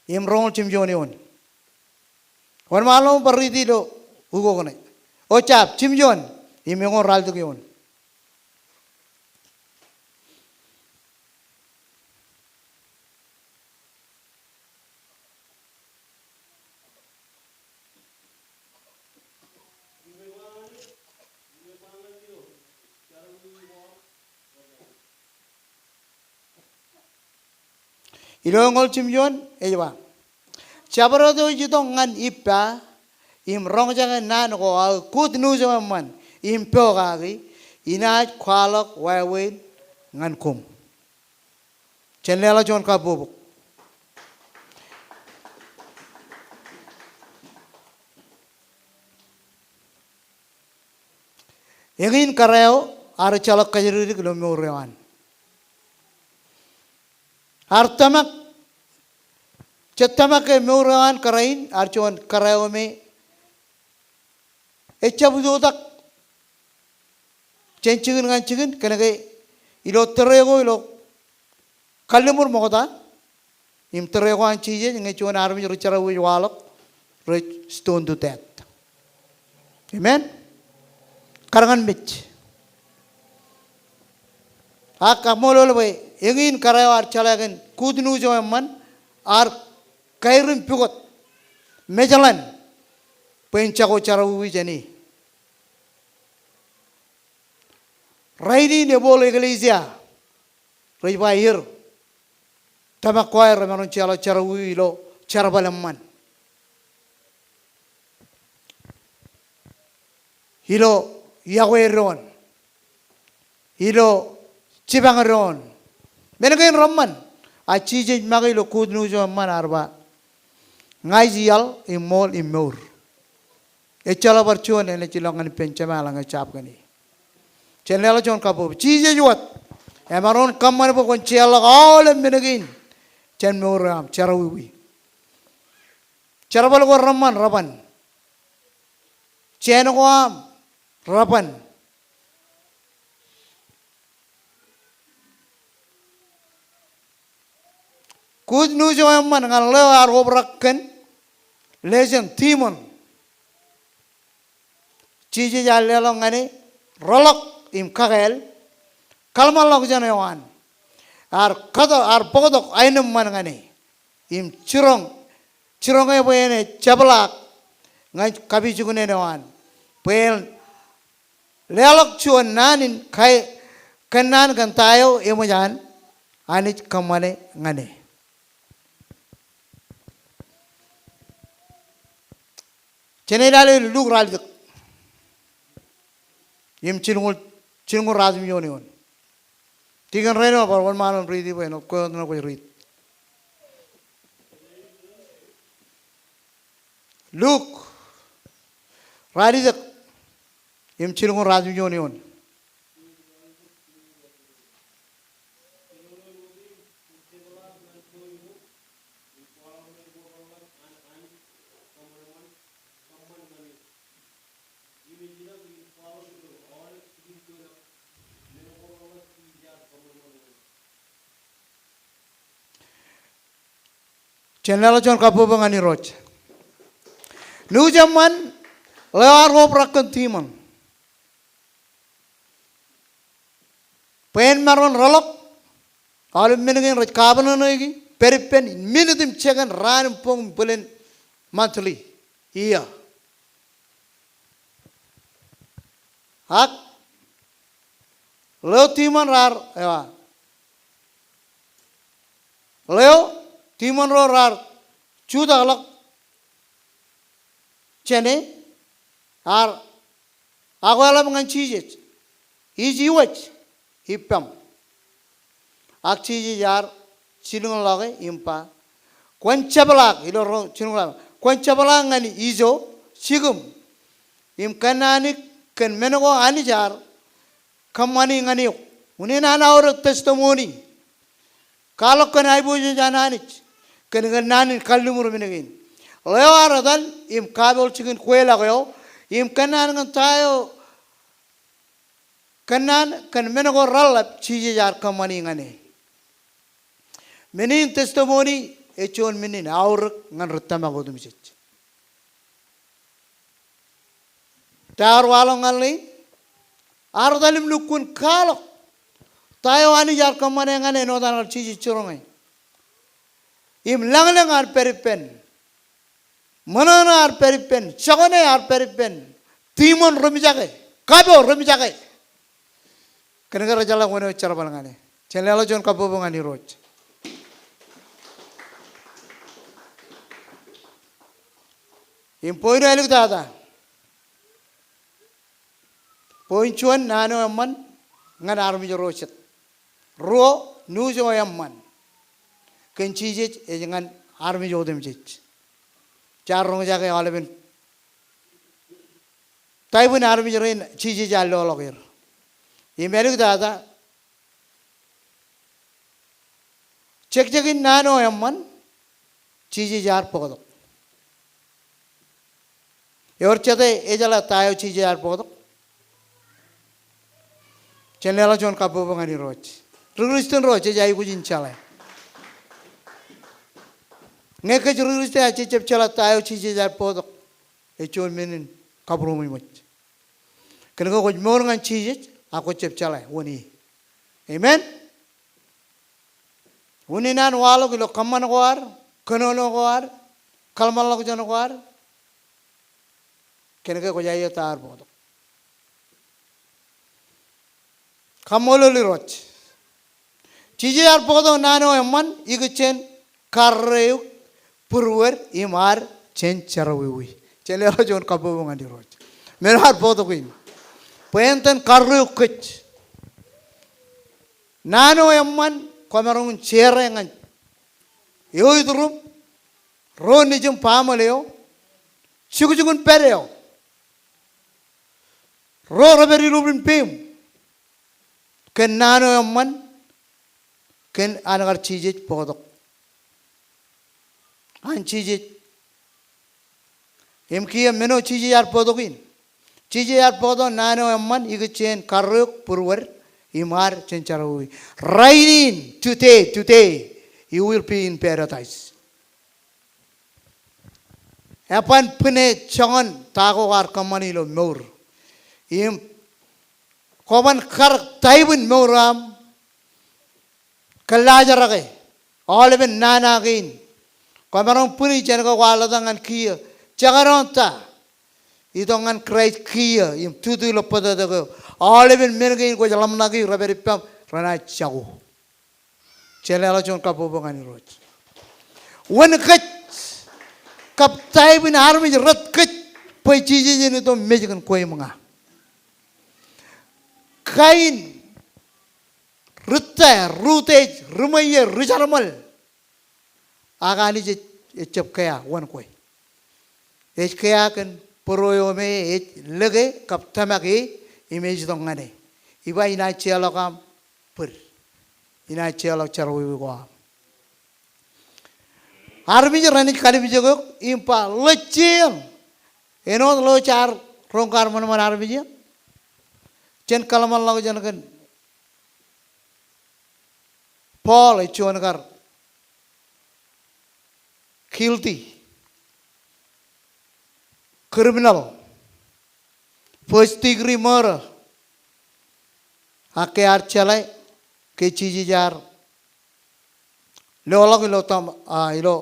im roñoul jimjuon eoon. Wōnṃaanḷọk im bar riiti ilo ukok ṇe. O jab, jimjuon im eñoul ralitōk eoon. Ilo eñoul jimjuon ej ba, jabdewōt eo ej itok ñan ippa im roñjake naan ko aō good news eo eṃṃan im pokake, inaaj kwaḷọk wāween ñan koṃ. Jen leḷọk juon kabbokbok. Eñin kōrā eo ear ejjeḷọk kōjatdikdik ilo mour eo an. Ear tōmak, jet tōmak ke mour eo an kōrā in ear juon kōrā eo me ejjab utotak jān jikin ñan jikin, kōnke ilo tōre ko ilo kalliṃur ṃokta im tōre ko an Jisōs, ñe juon armej ri jerọwiwi ej waḷọk, rej stone to death. Amen? Kar ñan mej. Ak kaṃṃoolol bwe eñin kōrā eo ear jeḷā kōn good news eo eṃṃan, ear kairim pukot mejaḷan bwe en jako jerọwiwi jān e. Rainin ebooḷ eklejia rej ba er tōmak ko aer remaroñ jeḷā jerọwiwi ilo jerbal eṃṃan, ilo yokwe doon, ilo jipañ doon. Men kein reṃṃan. A Jisōs make ilo good news eo eṃṃan ear ba, ña ij iaḷ im ṃool im mour. Ejjeḷọk bar juon enaaj ilọk ñan ippān Jema eḷaññe jab kōn e. Jen leḷọk juon kabbokbok. Jisōs wōt. Emaroñ in kōṃṃan bwe kwōn jeorḷọk aolep men kein jān mour eo aṃ, jerọwiwi. Jerbal ko reṃṃan, reban. Jān ko aṃ, reban. Good news eo eṃṃan ñan ḷeo ear obrak kōn lejān, demon. Jisōs ear leḷọk ñan e rọḷọk im kakāāl, kōḷmānḷọkjeṇ eo an. Ear kōto, ear bōktok aenōṃṃan ñan e im jiroñ, jiroñ e bwe en jepḷaak ñan kapijuknen eo an, bwe en leḷọk juon naan in kae, kōnnaan kōn ta eo eṃōj an Anij kōṃṃane ñan e. Jen ej lale Luk ralitōk im jilñuul, jilñuul ruatimjuon eoon. Tikōn Reno, bar wōnṃaanḷọk im riiti bwe en kwe wōt ṇe kwōj riit. Luk ralitōk im jilñuul ruatimjuon eoon. Jen leḷọk juon kabbokbok ñan Irooj. News eṃṃan, ḷeo ear obrak kōn demon bwe en maroñ rọḷọk aolep men kein rej kabōnōnōiki, pād ippān, minit im second, raan im boñ im bōlen monthly, year. Ak ḷeo demon raar, ewa, ḷeo demon ro raar jutakḷọk jān e, ear akweḷap ñan Jisōs, ij iwōj, ippaṃ. Ak Jisōs ear jilkinḷọk e im ba, kwōn jepḷaak, ilo ruo jilkinḷọk, kwōn jepḷaak ñan ijo jikūṃ im kōnnaan eok kōn men ko Anij ear kōṃṃani ñan eok. Unin an aorōk testimony. Kwaḷọk kōn aiboojoj an Anij kōn, kōn naan in kalliṃur men kein. Ḷeo ear etal im kapoor jikin kweilọk eo im kōnnaan kōn ta eo, kōnnaan kōn men ko reḷḷap Jisōs ear kōṃṃani ñan e. Men in testimony ej juon men in aorōk ñan ri tōmak otemjej. Ta ear waḷọk ñan ḷein? Ear etal im lukkuun kwaḷọk ta eo Anij ear kōṃṃane ñan e āinwōt an Jisōs jiroñ e. Im lañlōñ ear pād ippān. Ṃōṇōṇō ear pād ippān. Jokane ear pād ippān. Demon remjake. Kapo remjake. Kōnke rejeḷā wōn eo ej jerbal ñan e. Jen leḷọk juon kabbokbok ñan Irooj. Im point eo āliktata. Point juon, naan eo eṃṃan ñan armej ro jet. Ruo, news eo eṃṃan kōn Jisōs ej ñan armej otemjej. Jaar roñjake aolepen type in armej rein Jisōs ear loḷọk er. Im āliktata, jekjekin naan eo eṃṃan, Jisōs ear bōktok. Ewōr jete ejeḷā ta eo Jisōs ear bōktok? Jen leḷọk juon kabbokbok ñan Irooj. Ri Kristian ro jej aikuj in jeḷā. Ñe kōj ri Kristian eo jej jab jeḷā ta eo Jisōs ear bōktok, ej juon men in kabūroṃōjṃōj. Kōnke kwōj mour ñan Jisōs, ak kwōj jab jeḷā wōn e. Amen. Unin an waḷọk ilo kōṃṃan ko ad, kōnono ko ad, kōḷmānḷọkjeṇ ko ad, kōnke kwōj aikuj ta ear bōktok. Kaṃṃoolol Irooj. Jisōs ear bōktok naan eo eṃṃan ikijjien karreoik būruod im ad jen jerọwiwi. Jen leḷọk juon kabbokbok ñan Irooj. Men eo ear bōktok in, bwe en itōn karreoik kōj. Naan eo eṃṃan kwōmaroñ in share ñan eo iturūṃ, ro nejūṃ, baaṃle eo, jukjuk in pād eo, ro rej pād ilo peiṃ, kōn naan eo eṃṃan kōn an kar Jisōs bōktok. An Jisōs. Im kiiō men eo Jisōs ear bōktok in. Jisōs ear bōktok naan eo eṃṃan ikijjien karreoik būruod im ad jen jerọwiwi. Right in today, today, you will be in paradise. Eban bwine joñan ta ko kwaar kōṃṃani ilo mour. Im kwōban kar type in mour eo aṃ kōllaajrake aolepen nana kein. Kwōmaroñ bwini jān ke kwaar letok ñan kiiō. Jekdọọn ta itok ñan Kraist kiiō im tutu ilo bōtōktōk eo. Aolepen men kein kwōj ḷōmṇaki rej pād ippaṃ renaaj jako. Jeḷāḷọk juon kabbokbok ñan Irooj. Wōn kōj kab type in armej rot kōj bwe Jisōs en itok mej kōn kwe im ña. Kain ri-tōl, ri-utiej, ri-ṃweiie, ri-jerbal. Ak Anij ej, ej jab kea wōn kwe. Ej kea kōn būruo eo me ej lōke kab tōmak e im ej itok ñan e. Ij ba inaaj jeorḷọk aṃ bōd. Inaaj jeorḷọk jerọwiwi ko aṃ. Armej renaaj kallimjek eok im ba ḷọk jeor. Āinwōt ḷọk jaar roñjake ṃōṇōṃōṇ armej eo. Jen kōḷmānḷọkjeṇ kōn Paul ej juon kar guilty, criminal, first degree murder. Ak ke ear jeḷā ke Jisōs ear loḷọk ilo Dam-, a, ilo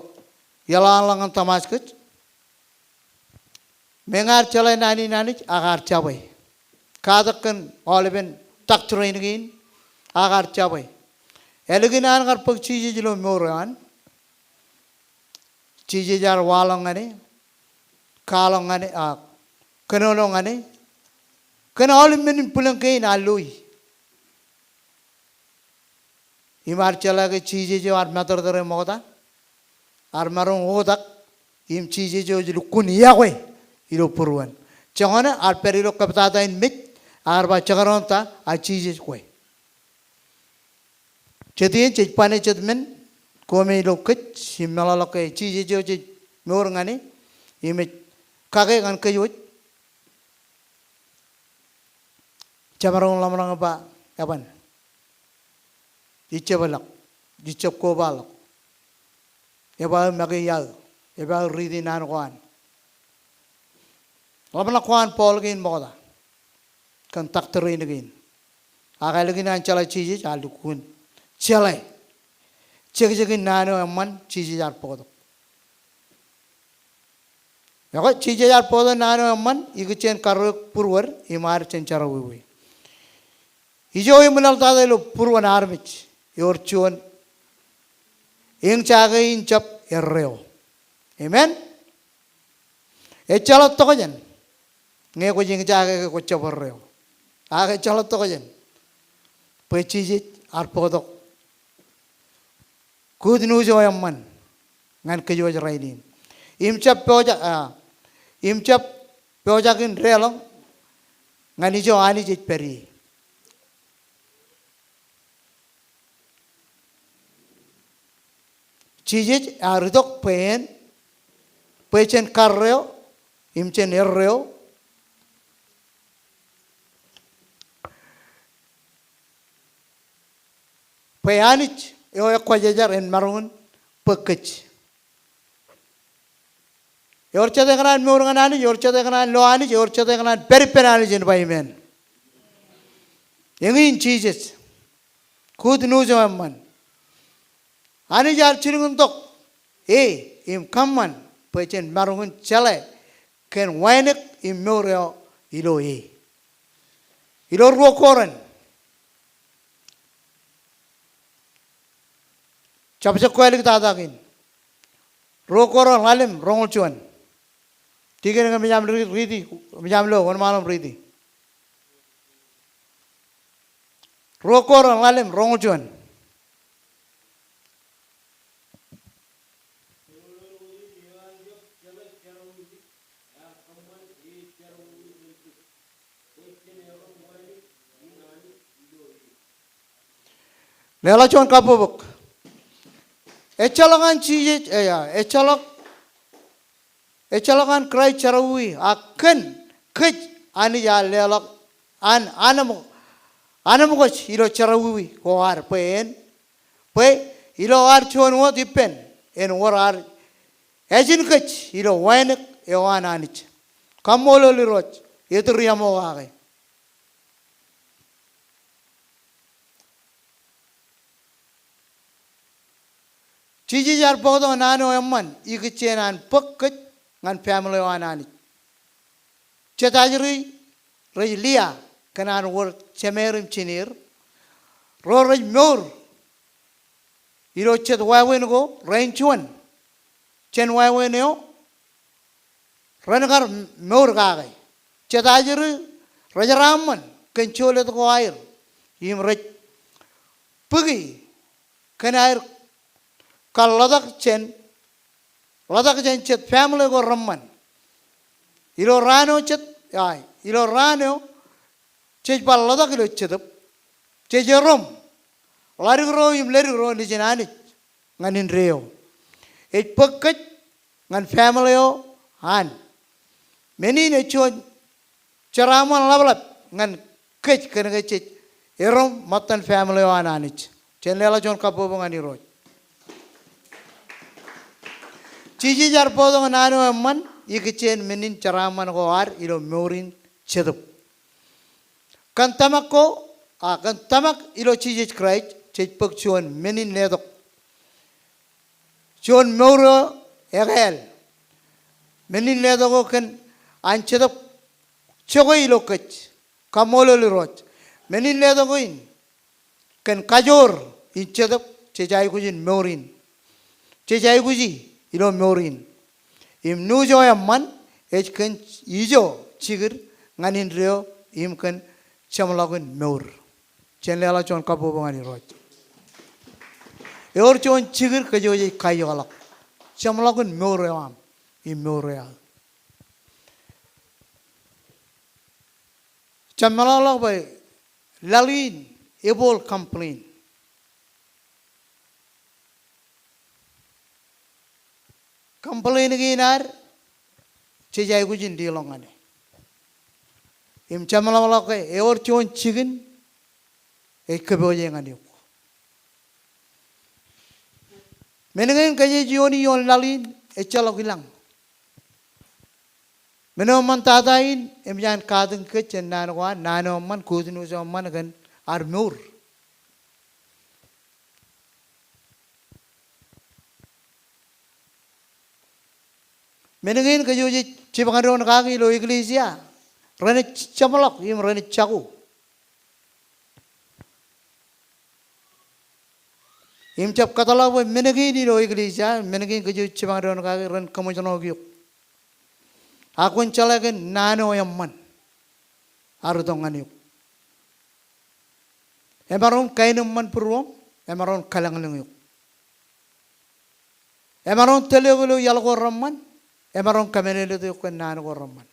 iaḷaḷḷọk ñan Damascus. Meñe ear jeḷā naan in Anij ak ear jabwe. Katak kōn aolepen doctrine kein ak ear jabwe. Ālikin an kar bōk Jisōs ilo mour eo an, Jisōs ear waḷọk ñan e, kwaḷọk ñan e, a, kōnono ñan e kōn aolep men in bwilōñ kein ear loi. Im ear jeḷā ke Jisōs eo ear matōrtōr e ṃokta, ear maroñ oktak im Jisōs eo ej lukkuun yokwe ilo būruon. Joñan ear pād ilo kōptata in mej, ear ba jekdọọn ta, a Jisōs kwe. Jet iien jej bane jet men, koṃ ilo kōj im meḷọkḷọk ke Jisōs eo jej mour ñan e im ej kake ñan kōj wōj. Jemaroñ ḷōmṇak im ba eban. Ij jab ḷọk, ij jab kobaḷọk. Eba make iaō, eba riiti naan ko an. Ḷōmṇak ko an Paul kein ṃokta kōn doctrine kein. Ak ālikin an jeḷā Jisōs ear lukkuun jeḷā jekjekin naan eo eṃṃan Jisōs ear bōktok. Ekwe, Jisōs ear bōktok naan eo eṃṃan ikijjien karreoik būruod im ad jen jerọwiwi. Ijo eṃwilaḷtata ilo būruon armej, ewōr juon eñjake in jab erreo. Amen? Ejjeḷọk tokjān ñe kwōj eñjake ke kwō jab erreo. Ak ejjeḷọk tokjān bwe Jisōs ear bōktok good news eo eṃṃan ñan kōj wōj rainin. Im jab pojak, a, im jab pojak in deḷọñ ñan ijo Anij ej pād ie. Jisōs ear itok bwe en, bwe jen karreo, im jen erreo. Bwe Anij eo ekwōjarjar en maroñ in bōk kōj. Ewōr jet ekōṇaan mour ñan Anij, ewōr jet ekōṇaan lo Anij, ewōr jet ekōṇaan pād ippān Anij, en ba amen. Eñin Jisōs. Good news eo eṃṃan. Anij ear jilkintok e im kōṃṃan bwe jen maroñ in jeḷā kōn wānōk im mour eo ilo e. Ilo ruo Korint jabjab ko āliktata kein. Ruo Korint ḷalem roñoul juon. Tikōn ke eṃōj aṃ riiti, eṃōj aṃ lo, wōnṃaanḷọk im riiti. Ruo Korint ḷalem roñoul juon. Leḷọk juon kabbokbok. Ejjeḷọk an Jisōs, ejjeḷọk, ejjeḷọk an Kraist jerọwiwi, ak kōn kōj Anij ear leḷọk an, an, anemkwōj ilo jerọwiwi ko ad bwe en, bwe ilo ad juon wōt ippān en wōr ad ājin kōj ilo wānōk eo an Anij. Kaṃṃoolol Irooj, etūriaṃo kake. Jisōs ear bōktok naan eo eṃṃan ikijjien an bōk kōj ñan family eo an Anij. Jet ajri rej Lia kōn an wōr jemeer im jineer, ro rej mour ilo jet wāween ko rein juon, jān wāween eo ren kar mour kake. Jet ajri rej jeraaṃṃan kōn jolōt ko aer im rej bōki kōn aer kar ḷotak jān, ḷotak jān jet family ko reṃṃan. Ilo raan eo jet, ai, ilo raan eo jej bar ḷotak ilo Jetōb, jej erom ḷadik ro im ledik ro nejin Anij ñan indeeo. Ej bōk kōj ñan family eo an. Men in ej juon jeraaṃṃan ḷapḷap ñan kōj kōnke jej erom ṃōttan family eo an Anij. Jen leḷọk juon kabbokbok ñan Irooj. Jisōs ear bōktok naan eo eṃṃan ikijjien men in jeraaṃṃan ko ad ilo mour in Jetōb. Kōn tōmak ko, a, kōn tōmak ilo Jisōs Kraist, jej bōk juon men in letok. Juon mour eo ekāāl. Men in letok eo kōn an Jetōb jokwe ilo kōj. Kaṃṃoolol Irooj. Men in letok eo in kōn kajoor in Jetōb jej aikuj in mour in. Jej aikuji ilo mour in. Im nuuj eo eṃṃan ej kōn ijo jikid ñan indeeo im kōn jeṃḷọkin mour. Jen leḷọk juon kabbokbok ñan Irooj. Ewōr juon jikid kōjwōj jej kaiokḷọk. Jeṃḷọkin mour eo aṃ im mour eo aō. Jeṃḷọkḷọk bwe laḷ in ebool complain. Complain kein ad jej aikuj in leḷọk ñan e. Im jeṃḷọkḷọk ke ewōr juon jikin ej kōpooje ñan eok. Men kein kōj jej iioon ioon laḷ in ejjeḷọk ilañ. Men eo eṃṃan tata in, eṃōj an katakin kōj jān naan ko an, naan eo eṃṃan, good news eo eṃṃan kōn ad mour. Men kein kōjwōj jej jipañ doon kaki ilo eklejia, renaaj jeṃḷọk im renaaj jako. Im jab kōtḷọk bwe men kein ilo eklejia, men kein kōjwōj jipañ doon kaki ren kōṃōjṇọ eok. Ak kwōn jeḷā kōn naan eo eṃṃan ear itok ñan eok. Emaroñ kaenōṃṃan būruōṃ, emaroñ kalōñlōñ eok. Emaroñ tōl eok ilo iaḷ ko reṃṃan, emaroñ kōmālōtlōt eok kōn naan ko reṃṃan.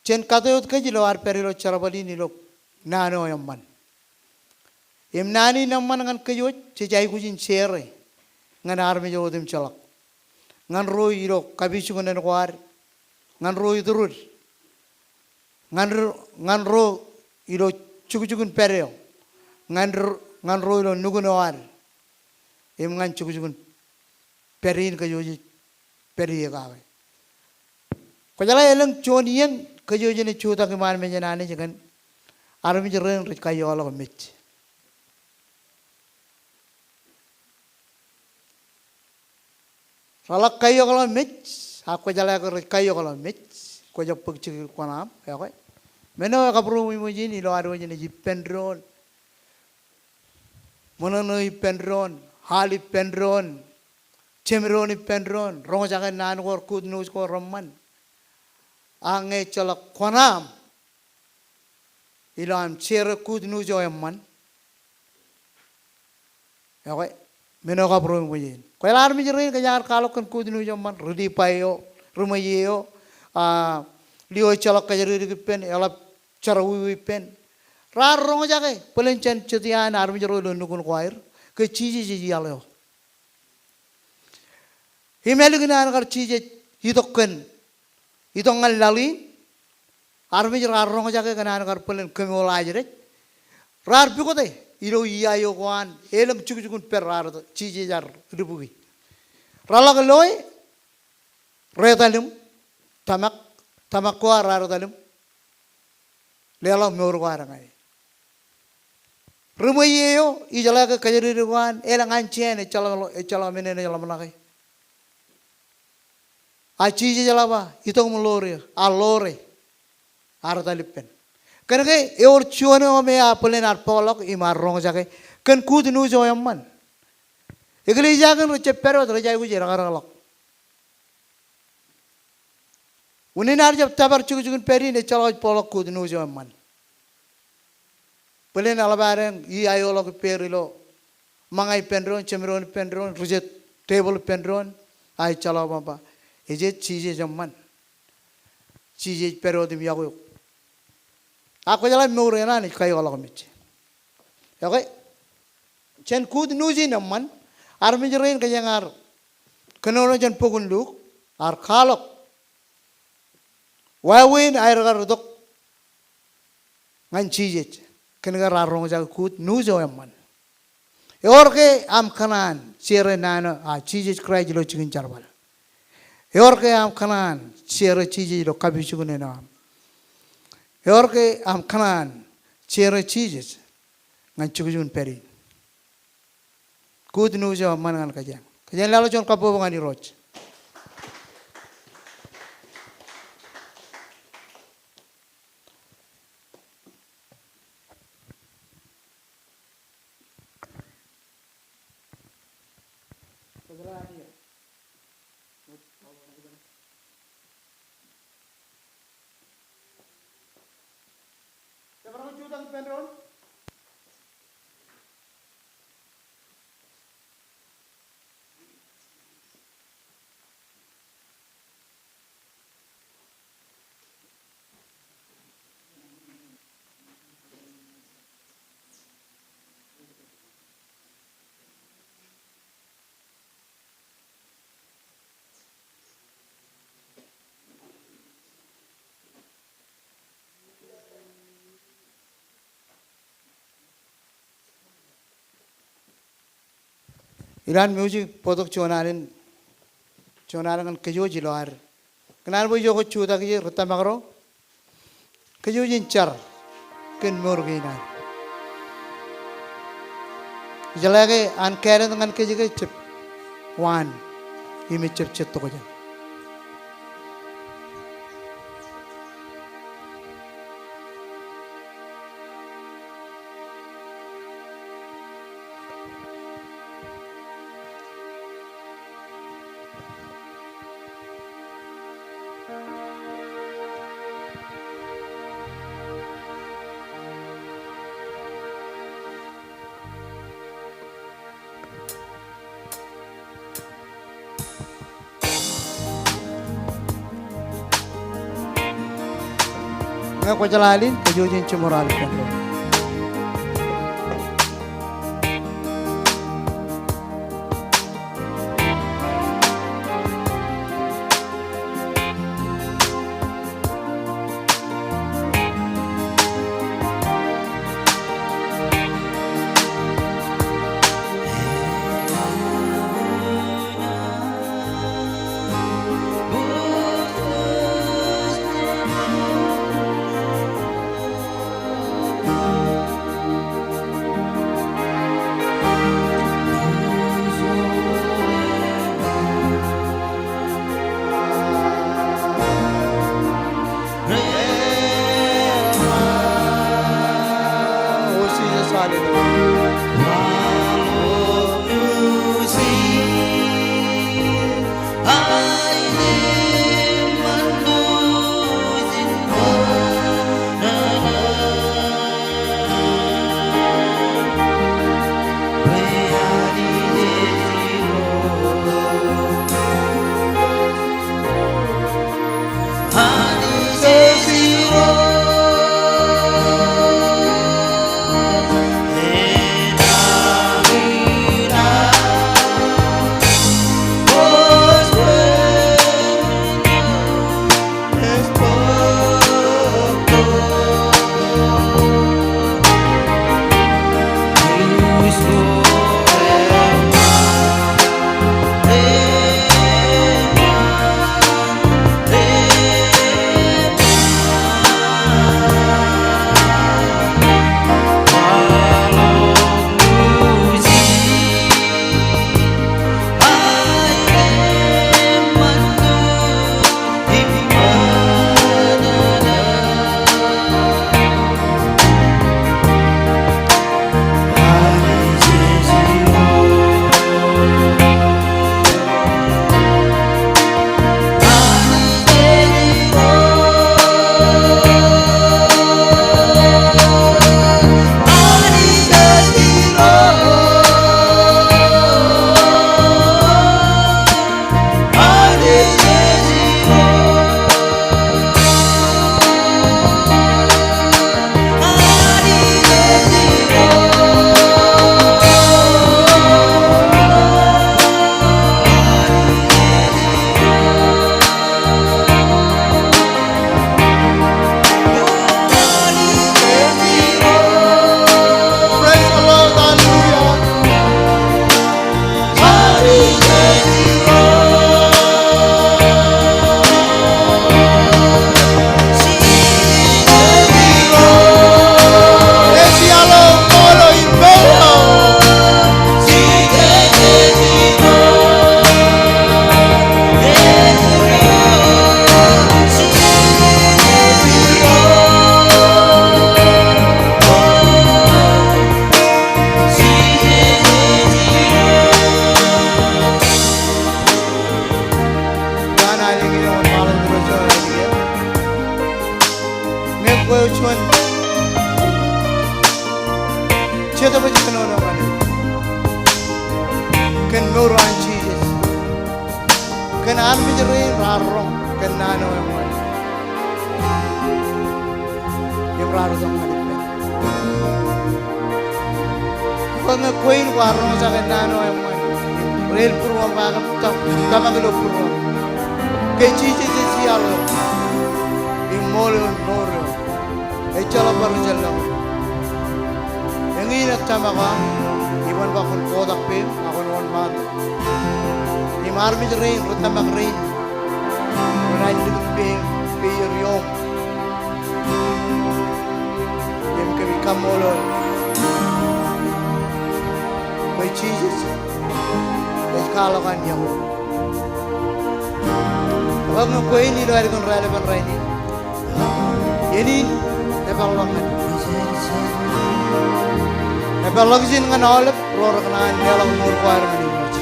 Jen kate wōt kōj ilo ad pād ilo jerbal in ilo naan eo eṃṃan. Im naan in eṃṃan ñan kōjwōj, jej aikuj in share ñan armej ro otemjeḷọk. Ñan ro ilo kapijuknen ko ad, ñan ro iturid, ñan ro, ñan ro ilo jukjuk in pād eo, ñan ro, ñan ro ilo nukun eo ad, im ñan jukjuk in pād in kōjwōj jej pād ie kake. Kwōjeḷā elōñ juon iien kōjwōj jenaaj jutak iṃaan mejān Anij kōn armej rein rej kaiokḷọk mej. Reḷak kaiokḷọk mej, ak kwōjeḷā ke rej kaiokḷọk mej, kwōj bōk jikin kuṇaaṃ, okay? Men eo ekabūroṃōj in ilo ad wōj jenaaj ippān doon, ṃōṇōṇō ippān doon, al ippān doon, jemdoon ippān doon, roñjake naan ko, good news ko reṃṃan. Ak ñe ejjeḷọk kuṇaaṃ ilo aṃ share good news eo eṃṃan, okay, men eo ekabūroṃōj in. Kwōjeḷā armej rein kōjeañ ar kwaḷọk kōn good news eo eṃṃan, ri Lipai eo, ri Ṃajeḷ eo, a, lio ejjeḷọk kōjatdikdik ippān, eḷap jerọwiwi ippān. Raar roñjake bōlen jān jet iaan armej ro ilo nukun ko aer, ke Jisōs ej iaḷ eo. Im ālikin an kar Jisōs itok kōn, itok ñan laḷ in, armej raar roñjake kōn an kar bōlen kemool ajej. Raar pukot e ilo iaio ko an elōñ jukjukun pād raar, Jisōs ear dibukwi. Reḷak loe, retal im tōmak, tōmak ko ad raar etal im leḷọk mour ko ad ñan e. Ri ṃweiie eo, ijeḷā ke kōjatdikdik ko an elōñ anjaan, ejjeḷọk, ejjeḷọk men enaaj ḷōmṇake. A Jisōs eḷap ba, itok im ḷoor eō, a ḷoor e, ear etal ippān. Kōnke ewōr juon eo me ear bōlen ear bōkḷọk im ear roñjake kōn good news eo eṃṃan. Eklejia kein rej jab pād wōt, rej aikuj edekrōkḷọk. Unin ad jab tōpar jukjukin pād in, ejjeḷọk ej bōkḷọk good news eo eṃṃan. Bōlen eḷap ad eñ iaioḷọk ippāer ilo ṃōñā ippān doon, jeṃdoon ippān doon, ri jet tebōḷ ippān doon, a ejjeḷọk bwe ba, ej Jisōs eṃṃan. Jisōs ej pād wōt im yokwe eok. Ak kwōjeḷā mour eṇ an ej kaeokḷọk mej. Okay. Jān good news in eṃṃan, armej rein kōjeañ ear kōnono jān bok in Luk, ear kwaḷọk wāween aer kar itok ñan Jisōs, kōnke raar roñjake good news eo eṃṃan. Ewōr ke aṃ kōṇaan share naan eo an Jisōs Kraist ilo jikin jerbal? Ewōr ke aṃ kōṇaan share Jisōs ilo kapijuknen eo aṃ? Ewōr ke aṃ kōṇaan share Jisōs ñan jukjuk in pād in? Good news eo eṃṃan ñan kōjeañ. Kōjeañ leḷọk juon kabbokbok ñan Irooj. Ilowaan music, bōktok juon alen, juon alen ñan kōjwōj ilo ad. Kōn an bwe ijo kwōj jutak ie, ri tōmak ro, kōjwōj in jar kōn mour kein ad. Ijeḷā ke an kāālōt ñan kōj ke jab waan im ejjab jet tokjān. Ñe kwōjeḷā alen, kōjwōj in jiṃor alikkar. Kwe juon jetōb ej kōnono ñan eok kōn mour eo an Jisōs. Kōn armej rein raar roñ kōn naan eo eṃṃan im raar itok ñan ippān. Bwe ñe kwe in kwaar roñjake naan eo eṃṃan, reel būruōṃ ak im tōmak ilo būruōṃ ke Jisōs ej iaḷ eo im ṃool eo im mour eo, ejjeḷọk bar ijellọk. Eñin ej tōmak aṃ iban ba kwōn kotak peiṃ ak kwōn wōnṃaantok. Im armej rein ri tōmak rein renaaj likūt peiṃ, peier ioṃ. Im kōmij kaṃṃoolol bwe Jisōs ej kwaḷọk an yokwe. Ak ñe kwe in ilo ālikin raelepen rainin, iien in epeḷḷọk ñan, epeḷḷọk ijin ñan aolep ro rekōṇaan leḷọk mour ko aer ñan Irooj.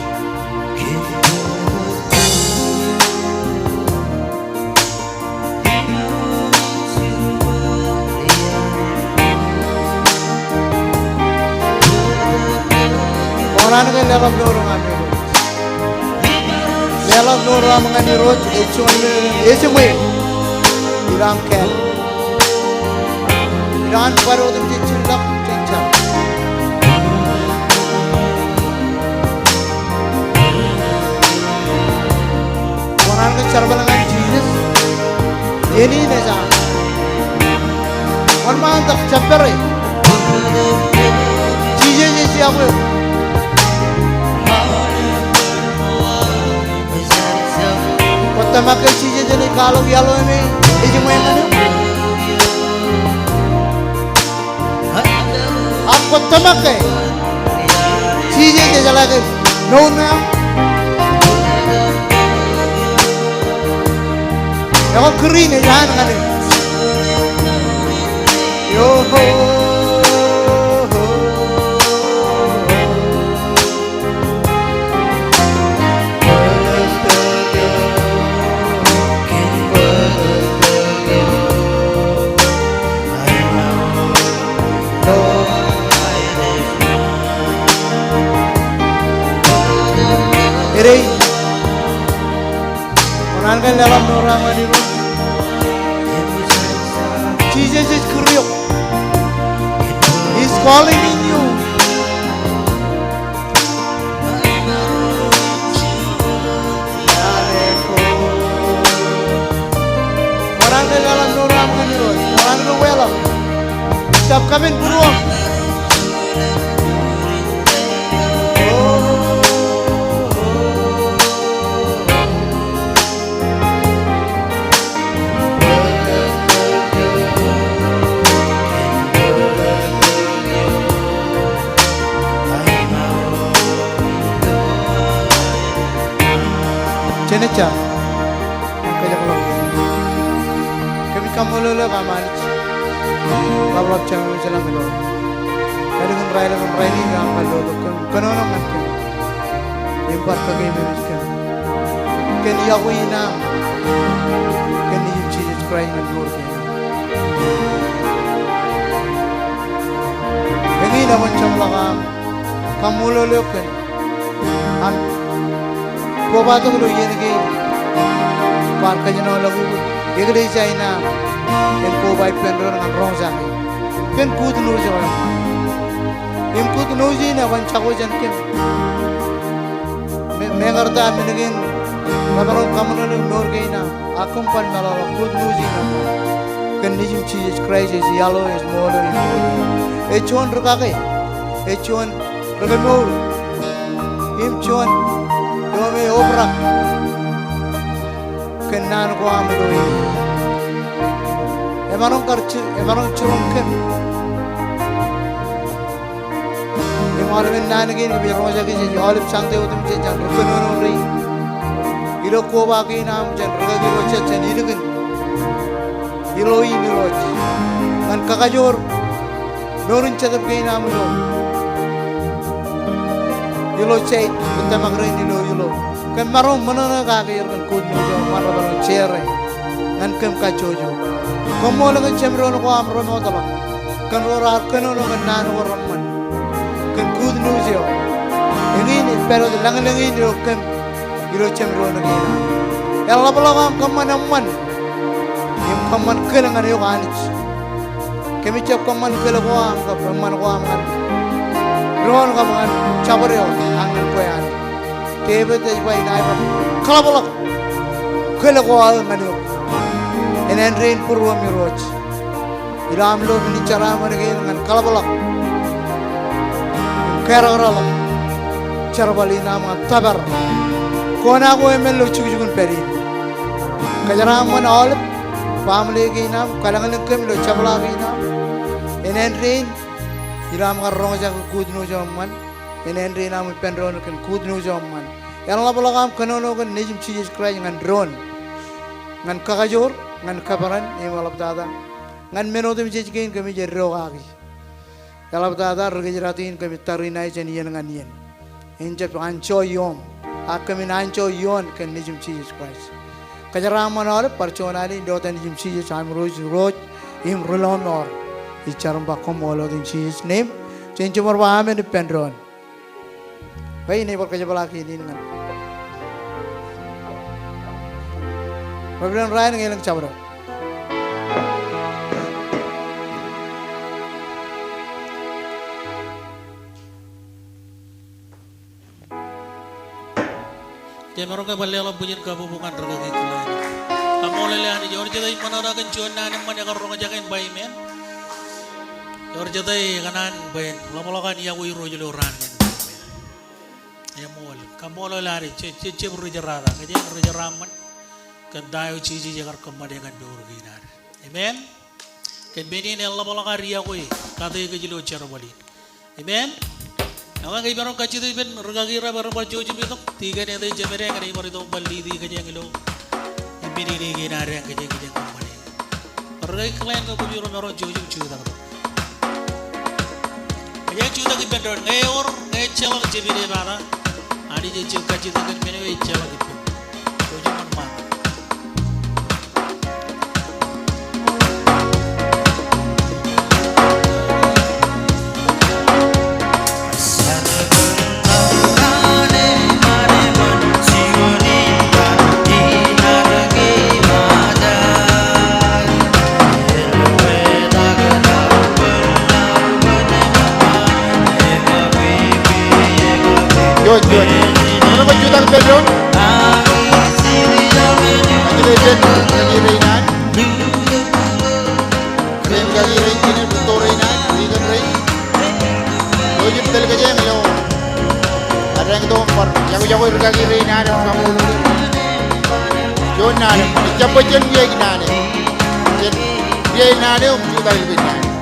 Kōṇaan ke leḷọk mour eo aṃ ñan Irooj. Leḷọk mour eo aṃ ñan Irooj ej juon, ej juon ejiṃwe ilo aṃ kāāl. Ilo an bōd otemjej jillọk jān jar. Kōṇaan ke jerbal ñan Jisōs. Iien in ej aṃ. Wōnṃaantak, jab pere. Jisōs ej iọkwe eok. Kwōj tōmak ke Jisōs enaaj kwaḷọk iaḷ eo im ejiṃwe ñan eok. Ak kwōj tōmak ke Jisōs ejeḷā ke mour ṇe aṃ. Ekwe, kūr in ej an ñan eok. Eo ho. Ere, kōṇaan ke leḷọk mour eo aṃ ñan Irooj. Jisōs ej kūr eok. He's calling in you. Kōṇaan ke leḷọk mour eo aṃ ñan Irooj. Kōṇaan ke weḷọk. Jab kapen būruōṃ. Jen jar. Kōmij kaṃṃoolol eok aṃ Anij. Ḷapḷap Jemem ilañ ilo ālikin raelep in rainin ilo aṃ lotok kōm, kōnono ñan kōm im bar kōkeememej kōm kōn iọkwe in aṃ kōn Nejūṃ Jisōs Kraist ñan mour kein. Eñin eban jeṃḷọk aṃ kaṃṃoolol eok kōn aṃ kobatok ilo iien kein kwaar kōjenolọk eklejia in aṃ im koba ippān doon ñan roñjake kōn good news eo eṃṃan. Im good news in eban jako jān kōm. Me-, meñe rej ta men kein rej maroñ kaṃṃoolol mour kein aṃ, ak kōm bar meḷọkḷọk good news in eṃṃan kōn Nejūṃ Jisōs Kraist ej iaḷ eo, ej ṃool eo, ej mour eo. Ej juon rikaki, ej juon rikemour im juon eo me obrak kōn naan ko aṃ ilo eō. Emaroñ kar ji-, emaroñ jiroñ kōm im aolepen naan kein kōmij roñjake ej aolep Sunday otemjej jān ri kōnono rein ilo koba kein aṃ jān rikaki ro jet jān ilikin ilo in ilo ej ñan kakajoor mour in Jetōb kein aṃ ilo, ilo side ri tōmak rein ilo, ilo. Kōm maroñ ṃōṇōṇō kake er kōn good news eo, ṃaroñ bar share e ñan kōm kajjojo. Koṃṃool kōn jemdoon ko aṃ remootḷọk kōn ro raar kōnono kōn naan ko reṃṃan, kōn good news eo. Eñin ej pād wōt lañlōñ in ilo kōm ilo jemdoon kein aṃ. Eḷapḷọk aṃ kōṃṃan eṃṃan im kōṃṃan kōl ñan eok Anij. Kōmij jab kōṃṃan kōl ko aṃ kab eṃṃan ko aṃ ñan doon kab ñan jabdewōt ak ñan kwe Anij. Devid ej ba inaaj bar kaḷapḷọk kōl ko aō ñan eok. Enān rein būruōm Irooj, ilo am lo men in jeraaṃṃan kein ñan kaḷapḷọk im karōkraḷọk jerbal in aṃ ñan tōpar kōṇaan ko eṃṃan ilo jukjuk in pād in. Kōjeraaṃṃan aolep family kein aṃ, kōḷañḷọñ kōm ilo jepḷaak in aṃ. Enān rein ilo am kar roñjake good news eo eṃṃan. Enān rein aṃ ippān doon kōn good news eo eṃṃan. Eḷapḷọk aṃ kōnono kōn Nejiṃ Jisōs Kraist ñan doon, ñan kakajoor, ñan kōperan im eḷaptata ñan men otemjej kein kōmij eddo kaki. Eḷaptata ri kōjdat in kōmij tariṇae jān iien ñan iien. En jab enjoy ioom, ak kōmin enjoy ioon kōn Nejiṃ Jisōs Kraist. Kōjeraaṃṃan aolep, bar juon alen ilo etan Nejiṃ Jisōs am Irooj, Irooj im Ri-Lọmọọr. Ij jar im ba koṃṃool wōt in Jesus' name. Jen jemor ba amen ippān doon. Bwe inaaj bar kōjepḷaak in ñan Reverend Ryan ñe elōñ jabdewōt. Jemaroñ ke bar leḷọk bwijin kabbokbok ñan rikaki Glenn. Kaṃṃoolol Anij, ewōr jete ej ṃōṇōṇō kōn juon naan eṃṃan ekar roñjake in ba amen? Ewōr jete ekōṇaan bwe en ḷapḷọk an iọkwe Irooj ilo raan ñan ba amen? Eṃool. Kaṃṃoolol Anij, je, je, jejjab ri jerata, kōjeañ ri jeraaṃṃan kōn ta eo Jisōs ekar kōṃṃane ñan mour kein ad. Amen. Kōn men in en ḷapḷọk ad iọkwe kate kōj ilo jerbal in. Amen. Ekwe, ñe imaroñ kajjitōk ippān rikaki ro rej bar jouj im itok, tikōn eo ej jemede ñan ej bar itok im bar lead kōjeañ ilo men in kein ad kōjeañ kōjeañ kōṃṃane. Rikaki Glenn, kwōj bar maroñ jouj im jutak. Kōjeañ jutak ippān doon, ñe ewōr, ñe ejjeḷọk jemede pata, Anij ej jab kajjitōk kōn men eo ejjeḷọk ippān. Jouj im wōnṃaanḷọk. Jouj, jouj. Āinwōt ke jutak ippān doon. Kajjitōk ippān rikaki rein an. Rikaki rein, rikaki rein an, rikaki rein. Jouj im tōl kōjeañ ilo adeañ itok im bar iọkwe, iọkwe rikaki rein an im kaṃṃoolol. Juon naan eo, ejjab bwe jen wiaik naan eo. Jen wiaik naan eo im jutak ippān naan eo.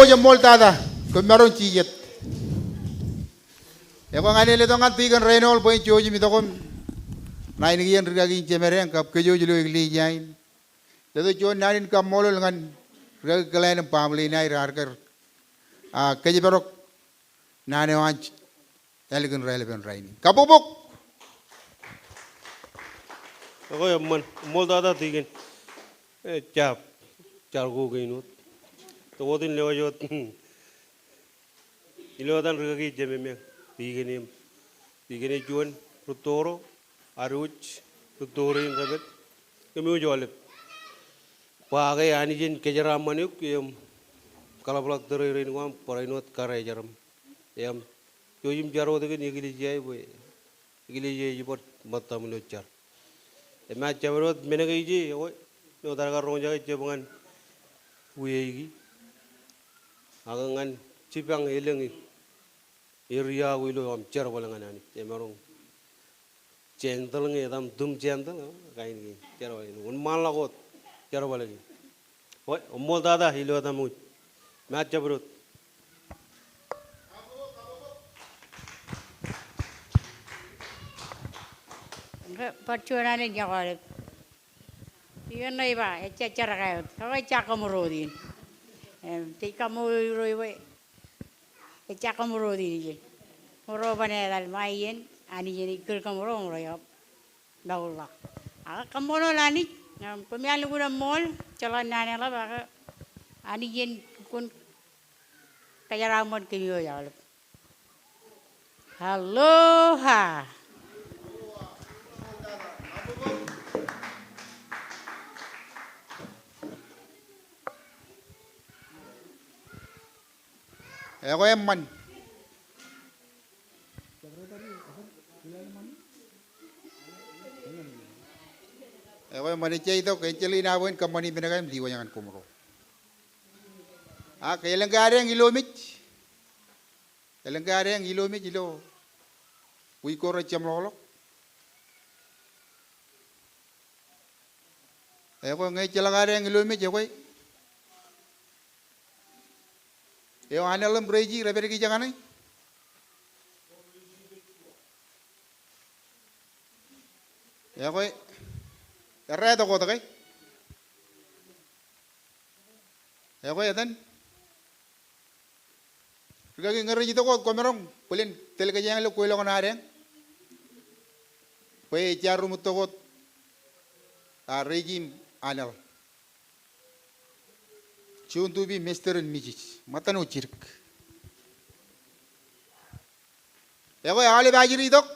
Ṃool tata, kōm maroñ jijet. Ekwe ñan eḷḷọk ñan tikōn Reinol bwe en jouj im itok im naaj naaj kien rikaki in jemed eñ kab kōj wōj ilo eklejia in. Jet juon naan in kaṃṃoolol ñan rikaki Glenn im baaṃle in aer raar kar, a, kōjparok naan eo an ālikin raelepen rainin. Kabbokbok. Ekwe eṃṃan, ṃool tata tikōn. E, jab, jar ko kein wōt. Tok wōt in lewōj wōt. Ilo etan rikaki jemem eñ, tikōn eṃ, tikōn e juon, rūtto ro, ad wōj, rūtto rein rej pād, kōm wōj aolep. Ba ke Anij en kōjeraaṃṃan eok im kaḷapḷọk tōre rein ko aṃ barāinwōt kar ejeraṃ. Im jouj im jar wōt kōn eklejia e bwe eklejia ej bar ṃōttaṃ ilo jar. Im ij jab wōt men ke ije, ekwe, āinwōt ad kar roñjake jab ñan wūjeiki. Ak ñan jipañ elōñ in. Area ko ilo aṃ jerbal ñan Anij. Emaroñ gentle ñe etaṃ tum gentle, a, kain kein. Jerbal in. Wōnṃaanḷọk wōt jerbal in. Ekwe, eṃṃool tata ilo etaṃ wōj. Im ij jab wōt. Bar juon alen iọkwe aolep. Iien ṇe ij ba, ejja jar ko wōt. Ekwe ejja kaṃro wōt in. Im, jej kaṃro ro iwe. Ejja kaṃro wōt in iien. Ṃro ban etal ṃae iien, Anij en ikkūr kaṃro, ṃro eo. Mour ḷọk. Ak kaṃṃoolol Anij, ñan koṃ iaan lukkuun eṃṃool, jeḷā naan eḷap ak Anij en lukkuun kōjeraaṃṃan kōm wōj aolep. Aloha. Ekwe eṃṃan. Ekwe eṃṃan, ejja itok, ejjeḷọk in aō bwe en kōṃṃani men kaṇ im diwōj ñan koṃro. Ak elōñ ke ad eñ ilo mej. Elōñ ke ad eñ ilo mej ilo wiik ko rej jeṃḷọkḷọk. Ekwe ñe ejjeḷọk ad eñ ilo mej ekwe. Eo Anel im Reji rej pād kija kaṇe. Ekwe, errā tok wōt ke. Ekwe etan. Rikaki ñe rej itok wōt kwōmaroñ bōlen tōl kōj eñ ilo kweilọk ṇe ad eñ. Bwe ejja ruṃwij tok wōt, a, Reji im Anel. Soon to be Mister and Missus Ṃōttan eo jidik. Ekwe aolep ajri itok.